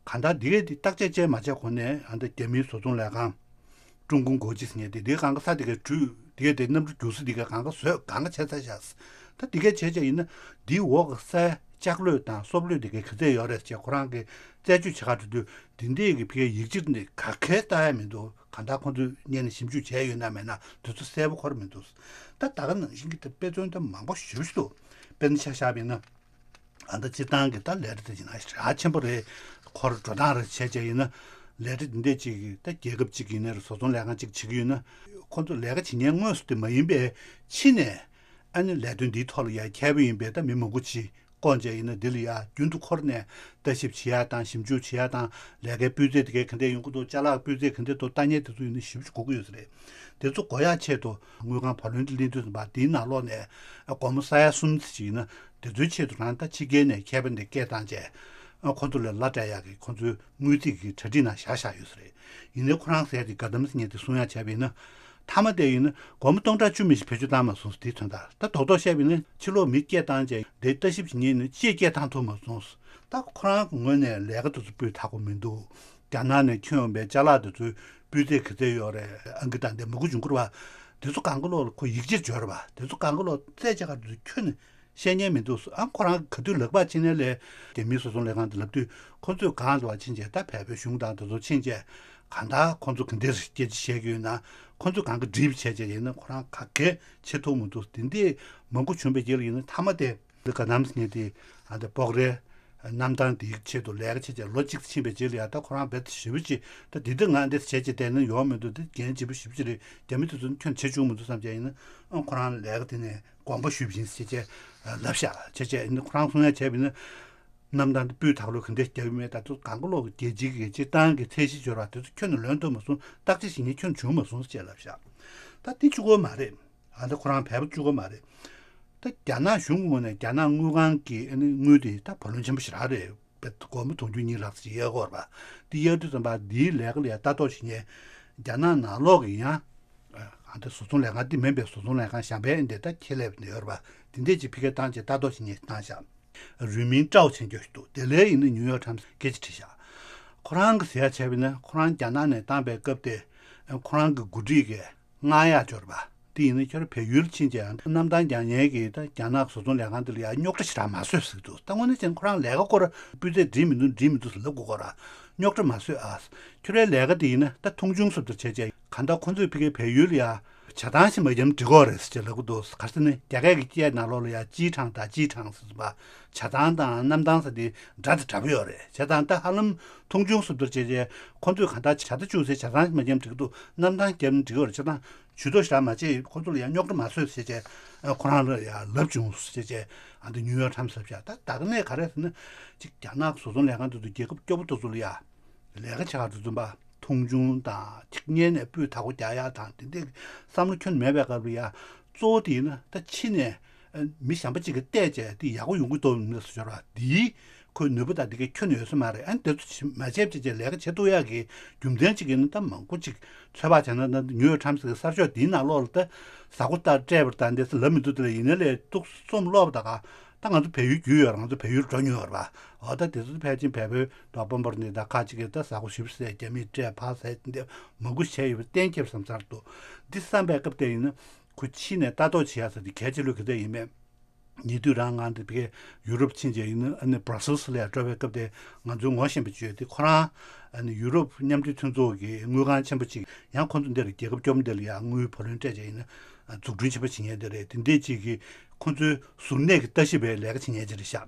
གང་ལྟར་འདི་གས་འདི་བརྟག་དཔྱད་བྱས་མ་བྱས་གོང་ནས་ཨ་ད་རྒྱ་མིའི་བཟོ་ཚོང་ལས་ཁང་། ཀྲུང་གུང་国际་ཟེར་མཁན་དེ་འདིའི་སྒང་ག་ས་དེ་གས་བྲུས། འདི་གས་དེ་གནམ་གྲུ་རྒྱུག་ས་འདི་གས་སྒང་ག་བཟོས་སྒང་ག་བྱས་ཚར་བཞག་ད་འདི་གས་བྱས་བྱས་ཡིན་ན་འདིའི་འོག་གི་སའི་ལྕགས་ལོས་དང་སོབ་ལོས་འདི་གས་ག་ཚད་ཡོད་རེད་ཅེས་ཁོ་རང་གིས་རྩད་གཅོད་བྱེད་ག་འགྲོ་དུས་འདི་འདྲས་ཀྱི་ཕ་གིའི་ཡིག་ཆ་འདི་ག་གས་ལྟ་ཡ་མི་འདུག་གང་ལྟར་ཁོང་ཚོས་སྔོན་ནས་ཞིབ་འཇུག་བྱས་ཡོད་ན་མེད་ན་དེ་ཚོ་གསལ་པོ་ཁོ་རང་མི་འདུག་ད་ད་ག་ནང་བཞིན་གྱི་དེ་དཔེ་མཚོན་དེ་མང་པོ་ཞེ་པོ་ཞིག་འདུག་དཔེར་ན་ཆ་བཞག་པ་ཡིན་ན། ཨ་ད་སྤྱིར་བཏང་གི་ད་ལས་གྲྭ་དེ་ཡིན་ན་རྒྱ་ཆེན་པོ་རེད། ཁོ་རང་འགྲོ་སྟངས་རེ་བྱས་བྱས་ཡིན་ན། ལས་གྲྭ་འདི་འདྲས་ཅིག་གིས་ད་རྒྱལ་ཁབ་ཅིག་ཡིན་ནའི་རེད། བཟོ་ཚོང་ལས་ཁང་ཅིག་བྱེད་ཀྱི་ཡོད་ན། ཁོ་ཚོ་ལས་ཀ་བྱེད་མཁན་དངོས་སུ་དེ་མ་ཡིན་པའི་ཕྱི་ནས་ཨ་ནི་ལས་དོན་འདིའི་ཐོག་ལ་ཡ་མཁས་པོ་ཡིན་པའི་ད་མི་མང་པོ་ཅིག་བསྐོངས་བྱས་ཡིན་ན་འདི་ལ་ཡ་རྒྱུན་དུ་འཁོར་ནས་ལྟ་ཞིབ་བྱེད་ཡ་དང་ཞིབ་འཇུག་བྱེད་ཡ་དང་ལས་ཀའི་སྤུས་ཚད་དེ་གའི་ག་འདྲས་ཡོང་གི་འདུག་ཅ་ལག་སྤུས་ཚད་ག་འདྲས་འདུག་ལྟ་མཁན་དེ་ཚོ་ཡིན་ན་ཞིབ་ཅིག་དགོས་ཀྱི་ཡོད་ས་རེད། དེ་ཚོ་དགོས་ཡ་ཆེད་དུ་དངུལ་ཁང་བ་ལོན་དེ་ལེན་དུས་ཙམ་པ་དེའི་ནང་ལོགས་ནས་སྒོར་མོ་ས་ཡ་གསུམ་ཙམ་ཅིག་ཡིན་ན། དེ་ཚོའི་ཆེད་དུ་རང་ད་ཕྱི་རྒྱལ་ནས་མཁས་པ་འདི་སྐད་བཏང་བྱས། ཨ་ཁོ་ཚོ་ལ་ལ་སྤྲད་ཡག་གི་ཁོ་ཚོའི་དངུལ་རྩིས་ཀྱི་གྲ་སྒྲིག་ནང་བཞག་བཞག་ཡོད་ས་རེད། ཡིན་ནའི་ཁོ་རང་ཟེར་ཡག་དེ་ག་དམ་ཟེར་མཁན་དེ་གསུང་ཡག་བྱས་པ་ཡིན་ན། མཐའ་མ་དེ་ཡིན་ན་སྒོར་མོ་སྟོང་ཕྲག་བཅུ་མི་ཞིག་བེད་སྤྱོད་བཏང་མ་སོང་ཟེར། དེའི་དོན་དག་ད་རྡོག་རྡོག་བཤད་པ་ཡིན་ན་ཕྱི་ལོགས་མི་སྐད་བཏང་བྱས་འདི་ལྟ་ཞིབ་བྱེད་མཁན་ནི་ཅིས་སྐད་བཏང་ཐུབ་མ་སོང་ཟེར། ད་ཁོ་རང་གི་ངོས་ནས་ལས་ཀ་དེ་ཚོ་སྤུས་དག་པོ་མི་འདུག་རྒྱ་ནག་ནས་ཁྱོན་ཡོང་པའི་ཅ་ལག་དེ་ཚོའི་སྤུས་ཚད་ག་ཚད་ཡོད་རེད། ཨང་ཀི་དང་དེ་མང་པོ་བྱུང་གི་རེད་པ། དེ་ཚོ་གང་ག་ལོག་ལ་ཁོ་ཡིག་ཆ་འབྱོར་རེད་པ། དེ་ཚོ་གང་ག་ལོག་རྩད་གཅོད་ག་དེ་ཚོ་ཁྱོན་ནས་ཤེས་མཁན་མི་འདུག་ཟེར། ཨ་ཁོ་རང་ག་དུས་ལག་པ་ཕྱི་ནས་ལས་རྒྱ་མིའི་བཟོ་ཚོང་ལས་ཁང་དུ་ལབ་དུས་ཁོ་ཚོས་གང་ལ་བ་ཕྱིན་བྱས་ད་བལ་པོའི་གཞུང་དང་དེ་ཚོ་ཕྱིན་བྱས་གང་ལྟར་ཁོ་ཚོ་ག་འདྲས་སྐད་ཆ་བཤད་ཀྱི་ཡོད་ན་ཁོ་ཚོས་གང་ག་འགྲིག་བྱས་བྱས་ཡིན་ན་ཁོ་རང་ག་གས་བྱེད་ཐུབ་མི་འདུག་དེ་འདྲས་མང་པོ་བྱུང་བའི་རྗེས་ལ་ཡིན་ན་མཐའ་མ་དེ་འདི་ག་དམ་ཟེར་མཁན་དེ་ཨ་འདི་སྤོག་རའི་གནམ་ཐང་དེའི་ཆེད་དུ་ལས་ཀ་བྱས་བྱས་ལོ་གཅིག་ཕྱིན་པའི་རྗེས་ལ་ཡ་ད་ཁོ་རང་རྦད་དེ་ཞེ་པོ་ཅིག་ད་འདི་འདི་ང་འདི་བྱས་བྱས་བསྡད་ན་ཡོང་མི་འདུག་འདི་འགན་ལྗིད་པོ་ཞེ་པོ་ཅིག་རེད། རྒྱ་མི་དེ་ཚོ་ཁྱོན་བྱེད་བཅུག་མི་འདུག་བསམ་བྱས་ཡིན་ན་ཨ་ཁོ་རང་ལས་ཀ་དེ་ནས་དགོངས་པ་ཞུས་པ་ཡིན་ཟེར་བྱས་ལབ་ཤག་བྱས་བྱས་ཡིན་ན་ཁོ་རང་གསུང་ཡ་བྱས་པ་ཡིན་ན། གནམ་ཐང་དུ་སྤུས་དག་ལོས་ག་འདྲས་རྒྱག་གི་མེད། ད་དུང་གང་ག་ལོག་གི་རྒྱལ་སྤྱིའི་གི་སྤྱིར་བཏང་གི་ཚད་གཞི་འབྱོར་བ་དེ་ཚོ་ཁྱོན་ནས་ལོན་ཐུབ་མ་སོང་། བརྟག་དཔྱད་བྱེད་མཁན་ཁྱོན་བྱུང་མ་སོང་ཟེར་བྱས་ལབ་ཤག་ད་དེ་གཅིག་པོ་མ་རེད། ཨ་ད་ཁོ་རང་བལ་པོ་གཅིག་པོ་མ་རེད། ད་རྒྱ་ནག་གཞུང་གི་ངོས་ནས་རྒྱ་ནག་དངུལ་ཁང་གི་ཨ་ནི་དངུལ་དེ་ད་བ་ལོན་ཆེན་པོ་ཞེ་དྲག་རེད། དཔེ་སྒོར་མོ་དུང་ཕྱུར་གཉིས་ལྷག་ཙམ་གཡར་གྱི་ཡོད་རེད་པ། དེ་གཡར་དུས་ཙམ་པ་འདིའི་ལས་ཀ་ལ་ཡ་ལྟ་རྟོག་བྱེད་མཁན་རྒྱ་ནག་ནང་ལོགས་ཀྱི་ཡང་ཨ་ད་བཟོ་ཚོང་ལས་ཁང་འདི་མིན་པའི་བཟོ་ཚོང་ལས་ཁང་གཞན་པའི་འདི་ད་ཁྱད་ལས་པ་འདི་ཡོད་རེད་པ། དེ་འདྲས་ཅིག་ཕ་གིར་བཏང་བྱས་ལྟ་རྟོག་བྱེད་མཁན་བཏང་ཤག་རུས་མིང་ཀྲའོ་ཆེན་རྒྱུ་ཞིག་འདུག་དེ་ལས་ཡིན་ན་ནིའུ་ཡོག་ཊའེམ་སི་སྐད་ཆ་དྲིས་ཤག་ཁོ་རང་གི་ཟེར་ཡ་བྱས་པ་ཡིན་ན་ཁོ་རང་རྒྱ་ནག་ནས་བཏང་པའི་སྐབས་དེ་ཁོ་རང་གི་འགོ་ཁྲིད་ཀྱི་མངགས་ཡག་འབྱོར་པ་དེ་ཡིན་ན་ཁྱོད་རང་བལ་ཡུལ་ཕྱིན་བྱས་གནམ་ཐང་རྒྱག་མཁན་གྱི་ད་རྒྱ་ནག་བཟོ་ཚོང་ལས་ཁང་དེ་ལ་ཡ་རྙོག་དྲ་ཞེ་དྲག་མ་བཟོས་ཟེར་གྱི་འདུག་ད་དངོས་གནས་བྱས་ན་ཁོ་རང་ལས་ཀ་སྐོར་སྤུས་ཚད་འགྲིག་མི་འདུག་འགྲིག་མི་འདུག་ཟེར་ལབ་དགོས་ཀྱི་རེད། རྙོག་དྲ་མ་བཟོས་ཨ། ཁྱོད་རའི་ལས་ཀ་དེ་ཡིན་ན་ད་མཐོང་ཆུང་སུ་བཏུར་བྱས་བྱས་གང་ལྟར་ཁོ་ཚོས་ཕ་གིའི་བལ་ཡུལ་ལ་ཡ་བྱ་ཐང་ཞིག་མ་བརྒྱབ་ན་འགྲིག་གོ་རེད་ཟེར་བྱས་ལབ་གི་འདུག་ག་རེ་ཟེར་ན་རྒྱ་སྐད་ཀྱི་སྐད་ནང་ལོགས་ལ་ཡ་ཅིའི་ཁྲང་དང་ཅིའི་ཁྲང་ཟེར་བ་བྱ་ཐང་དང་གནམ་ཐང་ཟེར་དེ་འདྲ་དང་འདྲ་པོ་ཡོད་རེད། བྱས་ཙང་ད་ཧ་ལམ་མཐོང་ཆུང་སུ་བཏུར་བྱས་བྱས་ཁོ་ཚོས་གང་ལྟར་བྱ་ཐང་ཅུང་ཟད་བྱ་ཐང་ཞིག་མ་བརྒྱབ་ན་འགྲིག་གི་འདུག་གནམ་ཐང་བརྒྱབ་ན་འགྲིག་གི་རེད། བྱས་ཙང་ཇུས་གཏོགས་ཞེ་དྲག་མ་བྱེད། ཁོ་ཚོ་ལ་ཡང་རྙོག་དྲ་མ་བཟོས་ཟེར་བྱས་ཁོ་རང་ལ་ཡང་ལབ་བྱུང་ཟེར་བྱས་ཨ་འདི་ནིའུ་ཡོག་ཊའིམ་སི་ལབ་བཞག་ད་ད་ག་ནས་ག་རེ་ཟེར་ན་ཅིག་རྒྱ་ནག་གི་བཟོ་ཚོང་ལས་ཁང་དེ་ཚོ་རྒྱལ་ཁབ་སྐྱོ་པོ་དེ་ཚོ་ལ་ཡ་ལས་ཀ་བྱེད་ག་དུས་ཙམ་པ་མཐོང་ཆུང་དང་ཅིག་གཉེན་ནས་སྤུས་དག་པོ་རྒྱག་ཡག་དང་དེ་འདྲའི་བསམ་བློ་ཁྱོན་མེད་པའི་སྐབས་ལ་ཡ་གཙོ་བོ་དེ་ཡིན་ན་ད་ཕྱི་ནས་མི་གཞན་པ་ཅིག་གིས་བལྟས་བྱས་དེ་ཡག་པོ་ཡོང་གི་འདུག་མི་སུ་ཤོར་བ་དེའི་ཁོའི་ནུས་པ་དང་དེ་གའི་ཁྱོན་ནས་ཡོད་ས་མ་རེད། ཨ་ནི་དེ་ཚོ་མ་བྱས་བྱས་བྱས་ལས་ཀ་བྱེད་ཐུབ་ཡག་གི་རྒྱུ་མཚན་གཅིག་ཡིན་ན་ད་མང་པོ་ཅིག་ཚོད་དཔག་བྱས་ན་ད་ནིའུ་ཡོག་ཊའིམ་སི་གི་གསར་ཤོག་དེའི་ནང་ལོགས་ལ་ད་གཟའ་འཁོར་ལྟར་སྤྲད་པར་ད་འདས་ས་ལབ་མི་འདུག་དེ་ལ་ཡིན་ན་ལས་ཏོག་ཙམ་ཀློག་པ་ད་ག་ད་ང་ཚོ་བལ་ཡུལ་རྒྱུས་ཡོད་ར་ང་ཚོ་བལ་ཡུལ་འགྲོ་མྱོང་ཡོད་ར་བ། འོ་ད་དེ་ཚོ་ཕལ་ཆེར་བལ་པོའི་ད་པོན་པོར་ནི་ད་ཁ་ཅིག་གིས་ད་གཟའ་འཁོར་བཞི་བཅུ་ཟེར་རྒྱ་མིས་སྤྲད་ཕར་ཟེར་འདི་མང་པོ་བྱས་ཡོད་པ་གཏན་འཁེལ་བསམ་ཚར་འདུག་འདི་བསམ་པའི་སྐབས་དེ་ཡིན་ན་ཁོ་ཕྱི་ནས་ལྟ་རྟོག་བྱེད་ཡག་ས་དེ་གལ་ཆེ་ལོས་ག་ཚད་ཡིན་མེད། ཉེ་དུས་རང་ང་འདི་ཕ་གི་ཡུ་རོབ་ཕྱིན་རྗེས་ཡིན་ན་ཨ་ནི་Brussels་ལ་ཡང་འགྲོ་བའི་སྐབས་དེ་ང་ཚོའི་ངོ་ཤེས་པ་ཅིག་ཡོད་དེ་ཁོ་རང་ཨ་ནི་ཡུ་རོབ་མཉམ་འབྲེལ་མཐུན་ཚོགས་ཀྱི་དངུལ་ཁང་ཆེན་པོ་ཅིག་ཡང་ཁོ་ཚོ་འདིར་རྒྱལ་ཁབ་སྐྱོ་པོ་འདི་ལ་ཡང་དངུལ་བུ་ལོན་སྤྲད་རྗེས་ཡིན་ན་འཛུགས་སྐྲུན་ཆེན་པོ་བྱེད་མཁན་དེ་རེད། དེ་འདྲས་ཅིག་གིས་ཁོ་ཚོའི་གཟུར་གནས་ཀྱི་ལྟ་ཞིབ་པའི་ལས་ཀ་བྱེད་མཁན་ཅིག་རེད་ཤག་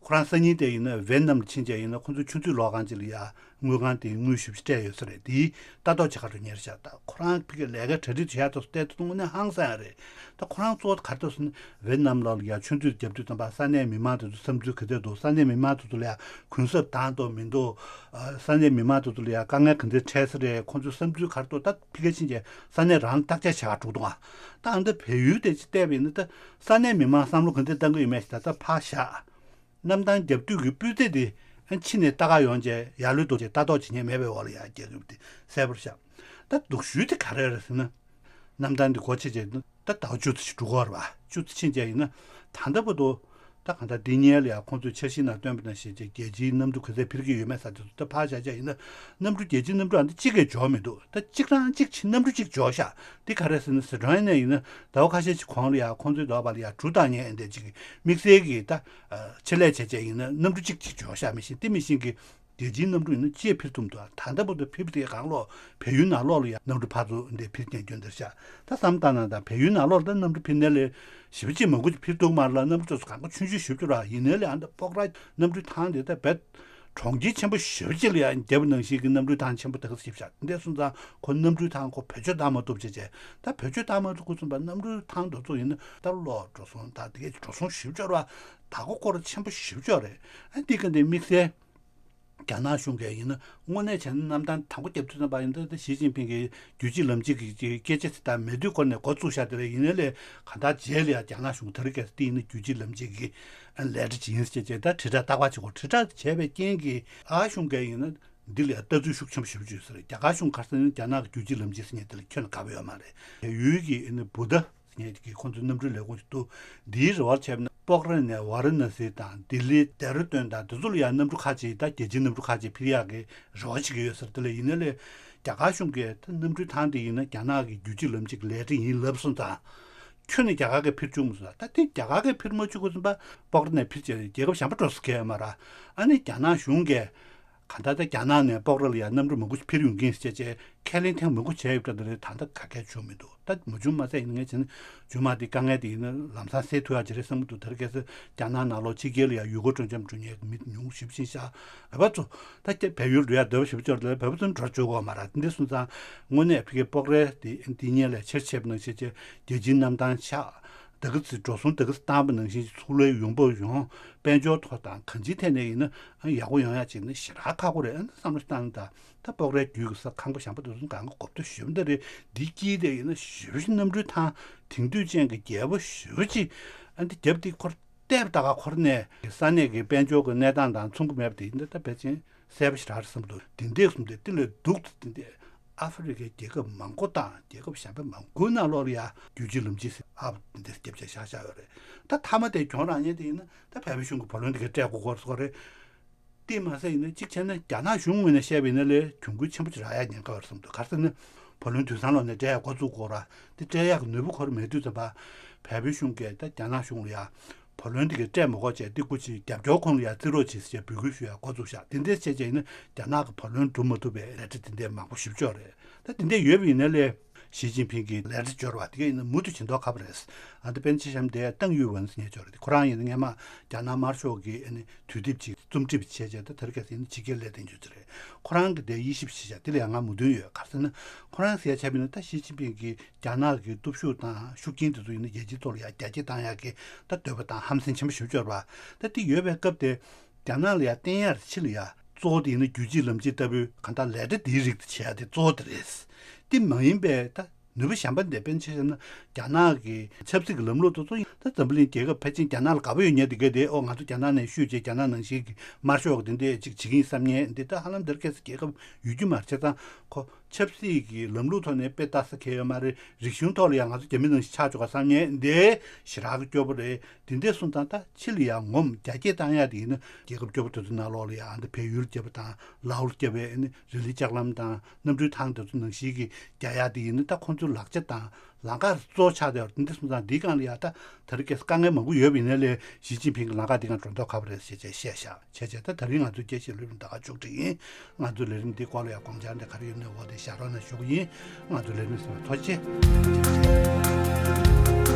ཁོ་རང་སང་ཉིན་དེ་ཡིན་ན་ཝེ་ནམ་ལ་ཕྱིན་རྗེས་ཡིན་ན་ཁོ་ཚོའི་ཆུ་མཛོད་གློག་ཁང་ཅིག་ལ་ཡ་དངུལ་ཁང་དེའི་དངུལ་ཞེ་པོ་ཅིག་སྤྲད་ཡོད་ས་རེད། དེའི་ལྟ་རྟོག་བྱེད་ག་འགྲོ་མཁན་རེད་ཤག་ད་ཁོ་རང་ཕ་གིའི་ལས་ཀའི་གྲ་སྒྲིག་བྱེད་ཡག་ཏུ་བལྟས་དུས་དངོས་གནས་ཧང་སང་ཡག་རེད། ད་ཁོ་རང་གཙོ་བོ་ག་རེ་འདུག་ཟེར་ན་ཝེ་ནམ་ལ་ཡ་ཆུ་མཛོད་རྒྱབ་དུས་ཙམ་པ་ས་གནས་མི་མང་དེ་ཚོ་བསམ་ཚུལ་ག་འདྲ་འདུག་ས་གནས་མི་མང་དེ་ཚོ་ལ་ཡ་གུན་གསབ་བཏང་འདུག་མི་འདུག་ཨ་ས་གནས་མི་མང་དེ་ཚོ་ལ་ཡ་དཀའ་ངལ་ག་འདྲ་འཕྲད་ས་རེད། ཁོང་ཚོའི་བསམ་ཚུལ་ག་རེ་འདུག་ད་ཕ་གིར་ཕྱིན་རྗེས་ས་གནས་རང་ལ་བརྟག་དཔྱད་བྱེད་ག་འགྲོ་གི་འདུག་ཨ་ད་ཨ་འདི་བལ་ཡུལ་དེ་ཅིག་བལྟས་པ་ཡིན་ན་ད་ས་གནས་མི་མང་བསམ་བློ་ག་འདྲ་བཏང་གི་ཡོད་མེད་ཞིག་ད་ད་ཕར་བཞག་གནམ་ཐང་རྒྱབ་དུས་ཀྱི་སྤུས་ཚད་དེ་ཕྱི་ནས་ལྟ་ག་ཡོང་བྱས་ཡར་ལོས་ལྡོག་བྱས་ལྟ་རྟོག་བྱེད་མཁན་མེད་པའི་འོག་ལ་ཡར་རྒྱག་གི་ཡོད་པ་དེ་གསལ་པོར་ཤར། ད་སྡུག་ཤོས་དེ་ག་རེ་རེད་ཟེར་ན། གནམ་ཐང་འདི་སྒོ་ཕྱེ་བྱས་ན་ད་ཟླ་བ་བཅུ་ཙམ་ཞིག་འགྲོ་གི་ཡོད་རེད་བ། བཅུ་ཙམ་ཕྱིན་བྱས་ཡིན་ན་ད་ལྟ་བར་དུ་ད་གང་ལྟར་འདི་སྔོན་ལ་ཡང་ཁོང་ཚོས་འཆར་གཞིའི་ནང་བཏོན་པ་ནང་བཞིན་བྱས་རྒྱལ་སྤྱིའི་གནམ་གྲུ་ག་ཚད་འཕུར་གྱི་ཡོད་མེད་ཟེར་དེ་ཚོ་ད་ཕར་བཞག་བྱས་ཡིན་ན་གནམ་གྲུ་རྒྱལ་སྤྱིའི་གནམ་གྲུ་ཨ་འདི་གཅིག་གིས་འཇོག་མི་འདུག་ད་གཅིག་རང་གཅིག་ཕྱིན་གནམ་གྲུ་གཅིག་འཇོག་ཤག་འདི་ག་རེ་ཟེར་ན་སི་ཁྲོན་ནས་ཡིན་ན་ཟླ་བ་ཁ་ཤས་ཤིག་གོང་ལ་ཡང་ཁོང་ཚོའི་འདོད་པ་ལ་ཡང་གྲུ་བཏང་མཁན་འདི་ཅིག་དམིགས་བསལ་གྱི་ད་ཆེད་ལས་བྱས་བྱས་ཡིན་ན་གནམ་གྲུ་གཅིག་གཅིག་འཇོག་ཤག་མི་ཤེས། དེ་མི་ཤེས་ཀྱི་རྒྱལ་སྤྱིའི་གནམ་གྲུ་ཡིན་ན་ཅིས་འཕུར་ཐུབ་མི་འདུག་ད་ལྟ་བར་དུ་འཕུར་བ་དེ་གང་ལོག་བལ་ཡུལ་ནང་ལོགས་ལ་ཡང་གནམ་གྲུ་ཕར་ཚུར་འདི་འཕུར་མཁན་སྐྱོན་འདིར་ཤག་ད་བསམ་བཏང་ན་ད་བལ་ཡུལ་ནང་ལོགས་ལ་ད་གནམ་གྲུ་འཕུར་ནས་ལས་ཞེ་པོ་ཅིག་མང་པོ་ཅིག་འཕུར་ཐུབ་མ་རེད་ལ། གནམ་གྲུ་ཚོ་གང་ག་ཆུང་ཆུང་ཞེ་པོ་ཅིག་རེད། ཡིན་ནའི་ལས་ཨ་འདི་སྤོག་ར་གནམ་གྲུའི་ཐང་དེ་ད་བལ་གྲོང་ཁྱེར་ཆེན་པོ་ཞེ་པོ་ཅིག་ལ་ཡང་རྒྱབ་ནང་བཞིན་གྱི་གནམ་གྲུའི་ཐང་ཆེན་པོ་དེ་ག་ཞིག་བཞག་འདས་སོང་ཙང་ཁོ་གནམ་གྲུའི་ཐང་ཁོ་བེད་སྤྱོད་བཏང་མ་ཐུབ་བྱས་བྱས་ད་བེད་སྤྱོད་བཏང་མ་ཐུབ་ཁུ་ཚུན་པ་གནམ་གྲུའི་ཐང་དེ་ཚོ་ཡིན་ན་ད་གློག་འགྲོ་སོང་ད་དེ་གས་འགྲོ་སོང་ཞེ་པོ་ཅིག་རེད་བ། ད་གོ་སྐོར་ཆེན་པོ་ཞེ་པོ་ཅིག་རེད། ཨ་འདི་ག་འདི་དམིགས་བསལ། རྒྱ་ནག་གཞུང་གིས་ཡིན་ན་དངོས་གནས་བྱས་ན་གནམ་ཐང་དང་པོ་བརྒྱབ་དུས་ཙམ་པ་ཡིན་ན་ད་ཞི་ཅིན་ཕིང་གི་རྒྱུད་གཅིག་ལམ་གཅིག་གི་སྐད་ཆ་དེ་ད་མེད་དུས་སྐོར་ནས་འགོ་བཙུགས་བཞག་དེ་རེད། ཡིན་ནའི་ལས་གང་ལྟར་རྗེས་ལ་ཡང་རྒྱ་ནག་གཞུང་དེ་རིང་ཁ་སང་དེ་ཡིན་ན་རྒྱུད་གཅིག་ལམ་གཅིག་གི་ལས་གྲྭ་ཅིག་ཡིན་ཟེར་བྱས་ད་དྲིལ་བསྒྲགས་རྟག་པར་བྱེད་དགོས། དྲིལ་བསྒྲགས་བྱས་པའི་རྐྱེན་གྱིས་ཨ་གཞུང་གིས་ཡིན་ན་འདི་ལ་ཡང་ལྟ་ཚུལ་ཤུགས་ཆེན་པོ་ཞེ་པོ་ཅིག་ཡོད་ས་རེད། རྒྱ་གར་གཞུང་ཁ་སང་ཡིན་ན་རྒྱ་ནག་གི་རྒྱུད་གཅིག་ལམ་གཅིག་ཟེར་མཁན་དེ་ལ་ཁྱོན་ནས་དགའ་པོ་ཡོད་མ་རེད། བལ་ཡུལ་གྱི་ཡིན་ན་བུ་ད་ངེད་ཀྱིས་ཁོང་ཚོའི་གནམ་གྲུའི་ལས་ཁུངས་ཤིག་འདུག་འདིའི་རེ་བ་བྱས་ན་སྤོག་ར་ནས་ཝཱ་ར་ཎ་སི་དང་ལྡི་ལི་ལྡེ་ར་ལྡུན་དང་འདི་ཚོ་ལ་ཡང་གནམ་གྲུ་ཁག་ཅིག་ད་རྒྱལ་སྤྱིའི་གནམ་གྲུ་ཁག་ཅིག་འཕུར་ཡག་གི་རེ་བ་བྱེད་ཀྱི་ཡོད་ཟེར། དེ་ལ་ཡིན་ན་ལས་རྒྱ་གར་གཞུང་གིས་ད་གནམ་གྲུའི་ཐང་དེ་ཡིན་ན་རྒྱ་ནག་གི་རྒྱུད་གཅིག་ལམ་གཅིག་གི་ལས་གྲྭ་ཡིན་ལབ་སོང་ཙང་ཁྱོན་ནས་རྒྱ་གར་གིས་འཕུར་བཅུག་མི་སོང་། ད་དེ་རྒྱ་གར་གིས་འཕུར་མ་བཅུག་གོ་ཙམ་པ་སྤོག་ར་ནས་འཕུར་བྱས་རྒྱལ་ཁབ་གཞན་པ་འགྲོ་ས་གལ་ཡོད་མ་རེད། ཨ་ནི་རྒྱ་ནག་གཞུང་གིས་གང་ལྟར་ད་རྒྱ་ནག་ནས་སྤོག་ར་ལ་ཡང་གནམ་གྲུ་མང་པོ་ཞིག་འཕུར་ཡོང་གིན་ཟེར་བྱས་ཁས་ལེན་ཐེངས་མང་པོ་བྱས་ཡོད་འདྲ་འདི་རེད། ད་ལྟ་ག་གས་བྱུང་མི་འདུག་ད་མ་བྱུང་མ་ཚད་ཡིན་ན་ངས་བྱས་ན་རྗེས་མ་འདི་དཀའ་ངལ་འདི་ཡིན་ན་ལམ་སང་སེལ་ཐུབ་ཡག་ཅིག་རེད་བསམ་གྱི་འདུག་དེར་གལ་སྲིད་རྒྱ་ནག་ནང་ལོགས་ཕྱི་རྒྱལ་ལ་ཡང་ཡུལ་སྐོར་སྤྲོ་འཆམ་འགྲོ་མཁན་གྱི་མི་ཉུང་ཞེ་པོ་ཕྱིན་ཤག་ལབ་པ་ཚོ་ད་ཀྱ་བལ་ཡུལ་འགྲོ་ཡག་འདོད་པ་ཞེ་པོ་ཅིག་ཡོད་རེད། བལ་པོ་ཚོ་འགྲོ་བཅུག་གི་ཡོད་མ་རེད། འདི་སོང་ཙང་དངོས་གནས་ཕ་གིའི་སྤོག་རའི་འདི་འདི་སྔོན་ལས་ཆེར་ཆེ་བ་ནང་བཞིན་བྱས་རྒྱལ་སྤྱིའི་གནམ་ཐང་ཆགས། ད་ག་ཚོད་འགྲོ་སོང་ད་ག་ཚོད་བཏང་པ་ནང་བཞིན་ཚུར་ལོག་ཡོང་འབབ་ཡོང་། དཔལ་འབྱོར་ཐོག་དང་གང་ཅིའི་ཐད་ནས་ཡིན་ན་ཡག་པོ་ཡོང་ཡག་ཅིག་ནི་ཞེ་དྲག་ཁག་པོ་རེད། ཨ་ནི་བསམ་བློ་བཏང་ད་ད་སྤོག་རའི་རྒྱུད་ཀྱི་ས་ཁང་པ་གཞན་པ་དེ་ཚོ་གང་ག་གོ་བརྡ་ཞུ་འདི་རེད། འདི་དཀྱིལ་དེ་ཡིན་ན་ཞེ་པོ་ཞིག་གནམ་གྲུའི་ཐང་དེང་དུས་ཅན་གྱི་རྒྱས་པོ་ཞེ་པོ་ཅིག་ཨ་འདི་རྒྱབ་འདི་འཁོར་བལྟས་པ་ད་ག་འཁོར་ནས་ས་གནས་ཀྱི་དཔལ་འབྱོར་གྱི་གནས་སྟངས་དང་མཚུངས་ཀྱི་མེད་པ་དེ་ཡིན་ད་ད་ཕལ་ཆེར་གསལ་པོ་ཞེ་དྲག་རེད་བསམ་འདུག་དེ་འདྲས་གསུམ་དེ་དེ་ལས་སྡུག་ཏུ་དེ་འདྲས། ཨ་ཧྥེ་རི་ཁའི་རྒྱལ་ཁབ་མང་པོ་དང་རྒྱལ་ཁབ་གཞན་པ་མང་པོའི་ནང་ལོགས་ལ་ཡ་རྒྱུད་གཅིག་ལམ་གཅིག་ཟེར་ཨ་འདི་རྒྱབ་ཆ་བཞག་བཞག་ཡོད་རེད། ད་མཐའ་མ་དེ་གྱོང་རག་མཁན་དེ་ཡིན་ན་ད་བལ་པོའི་གཞུང་གི་བུ་ལོན་དེ་ག་སྤྲད་དགོས་སྐོར་སོགས་རེད། དེ་མ་ཟད་ཡིན་ན་གཅིག་བྱས་ན་རྒྱ་ནག་གཞུང་ངོས་ནས་བཤད་པ་ཡིན་ན་ལས་གྱོང་གུན་ཆེན་པོ་ཅིག་རག་ཡ་ཉེན་ཁ་ཡོད་བསམ་འདུག་ག་རེ་ཟེར་ན་བུ་ལོན་དུས་སང་ལོག་ནས་སྤྲད་ཡ་འགོ་བཙུགས་དགོས་ར་དེ་སྤྲད་ཡག་གི་ནུས་པ་ཁོ་རང་མེད་དུས་ཙམ་པ་བལ་པོའི་གཞུང་གིས་ད་རྒྱ་ནག་གཞུང་ལ་ཡ། བ་ལོན་དེ་གའི་སྤྲད་མ་དགོས་བྱས་ཏེ་སྐུ་མཁྱེན་རྒྱབ་སྐྱོར་ཁོང་ལ་ཡང་བརྩི་རོགས་བྱེད་ཟེར་བྱས་འབོད་སྐུལ་ཞུ་ཡ་འགོ་འཛུགས་ཤག་དེ་འདྲས་བྱས་བྱས་ཡིན་ན་རྒྱ་ནག་གི་བ་ལོན་སྒྲུབ་མ་ཐུབ་པའི་ལས་འབྲས་དེ་འདྲས་མང་པོ་ཞིག་ཡོད་རེད། ད་དེ་འདྲས་ཡོད་པ་ཡིན་ན་ལས། ཞི་ཅིན་ཕིང་གི་ལས་འབྲས་འབྱོར་བ་དེ་ག་ཡིན་ན་མུ་མཐུད་བྱེད་མདོག་ཁ་པོ་རེད། ཨ་ནི་པཎ་ཆེན་བཤམས་སྡེ་ཏང་ཡུས་ཝུན་ཟེར་མཁན་ཅིག་ཡོད་རེད། ཁོ་རང་ཡིན་ན་སྔོན་མ་རྒྱ་ནག་དམར་ཤོག་གི་ཨ་ནི་དུས་དེབ་ཅིག་རྩོམ་སྒྲིག་བྱས་བྱས་ད་དེ་རིང་ཁ་སང་ཡིན་ན་ཕྱི་རྒྱལ་ལ་ལས་དོན་ཅིག་རེད། ཁོ་རང་གི་དེ་དབྱེ་ཞིབ་བྱས་བྱས་དེ་ལ་ཡང་ང་མོས་མཐུན་ཡོད། ག་རེ་ཟེར་ན་ཁོ་རང་ཟེར་ཡ་ཆ་བཞག་ན་ད་ཞི་ཅིན་ཕིང་གིས་རྒྱ་ནག་གི་སྟོབས་ཤུགས་དང་ཤུགས་རྐྱེན་དེ་ཚོ་ཡིན་ན་རྒྱལ་སྤྱིའི་ཐོག་ལ་ཡང་རྒྱ་སྐྱེད་བཏང་ཡག་གི་ད་འདོད་པ་དང་ཧམ་སེམས་ཆེན་པོ་ཞེ་པོ་ཅིག་ཡོད་པ། ད་དེ་ཡོད་པའི་སྐབས་དེ། རྒྱ་ནག་ལ་ཡ་བརྟེན་ཡར་ཕྱི་ལ་ཡ་གཙོ་བོ་དེ་ཡིན་ན་རྒྱུད་གཅིག་ལམ་གཅིག་ལྟ་བུའི་གང་ལྟར་ལས་གྲྭ་དེའི་རིགས་དེ་བྱེད་ཡ་དེ་གཙོ་བོ་དེ་རེད། དེ་མ་ཡིན་པའི་ད་ནུས་པ་གཞན་པ་འདི་དཔེར་ན་ཆ་བཞག་ན་རྒྱ་ནག་གི་ཆབ་སྲིད་ཀྱི་ལམ་ལུགས་དེ་ཚོ་ཡིན་ད་འཛམ་བུ་གླིང་རྒྱལ་ཁབ་ཕལ་ཆེར་རྒྱ་ནག་ལ་དགའ་པོ་ཡོད་མཁན་དེ་གས་དེ་ཨོ་ང་ཚོ་རྒྱ་ནག་ནས་བཤུས་བྱས་རྒྱ་ནག་ནང་བཞིན་གྱི་དམར་ཤོག་གི་དེ་འདྲས་ཅིག་བྱེད་ཀྱི་ཡིན་བསམ་མཁན་འདི་ད་ཧ་ལམ་འདིར་ཁེ་སི་རྒྱལ་ཁབ་ཡོད་རྒྱུ་མ་རེད། བྱས་ཙང་ཁོ་ཆབ་སྲིད་ཀྱི་ལམ་ལུགས་ཐོག་ནས་དཔེ་ལྟ་ས་གལ་ཡོད་མ་རེད། རིག་གཞུང་ཐོག་ལ་ཡང་ང་ཚོ་རྒྱ་མི་ནང་བཞིན་ཆགས་ཆོག་ག་བསམ་མཁན་འདི་ཞེ་དྲག་གི་སྐྱོ་པོ་རེད། དེ་འདྲས་སོང་ཙང་ད་ཕྱི་ལ་ཡང་ངོམ་རྒྱ་སྐྱེད་བཏང་ཡ་དེ་ཡིན་ན་རྒྱལ་ཁབ་སྐྱོ་པོ་དེ་ཚོ་ནང་ལོགས་ལ་ཡང་ཨ་འདི་བལ་ཡུལ་རྒྱབ་པ་དང་ལའོ་རྒྱབ་པའི་ཨ་ནི་རི་ལི་ལྕགས་ལམ་དང་གནམ་གྲུའི་ཐང་དེ་ཚོ་ནང་བཞིན་གྱི་རྒྱག་ཡ་དེ་ཡིན་ན་ད་ཁོང་ཚོའི་ལག་ཆ་དང་ལམ་ཁ་གཙོ་བོ་ཆགས་བསྡད་ཡོད་རེད། དེ་འདྲས་སོང་ཙང་འདིའི་སྒང་ལ་ཡང་ད་ད་རེས་ཁ་སང་དཀའ་ངལ་མང་པོ་ཡོད་པ་ཡིན་ན་ལས་ཞི་ཅིན་ཕིང་གི་ལམ་ཁ་འདི་སྒང་འགྲོ་མདོག་ཁ་པོ་རེད་ཞེས་བྱས་བཤད་བཞག་བྱས་བྱས་ད་ད་རིང་ང་ཚོའི་དགེ་བཤེས་སློབ་གྲྭ་ད་ག་མཇུག་སྒྲིལ་ཡིན། ང་ཚོའི་ལས་རིམ་འདིའི་སྐོར་ལ་ཡང་དགོངས་འཆར་འདི་ག་རེ་ཡོད་ན་འོག་དེ་བཞག་རོགས་གནང་ཞུ་གི་ཡིན། ང་ཚོའི་ལས་རིམ་གསན་པར་ཐུགས་རྗེ་ཆེ།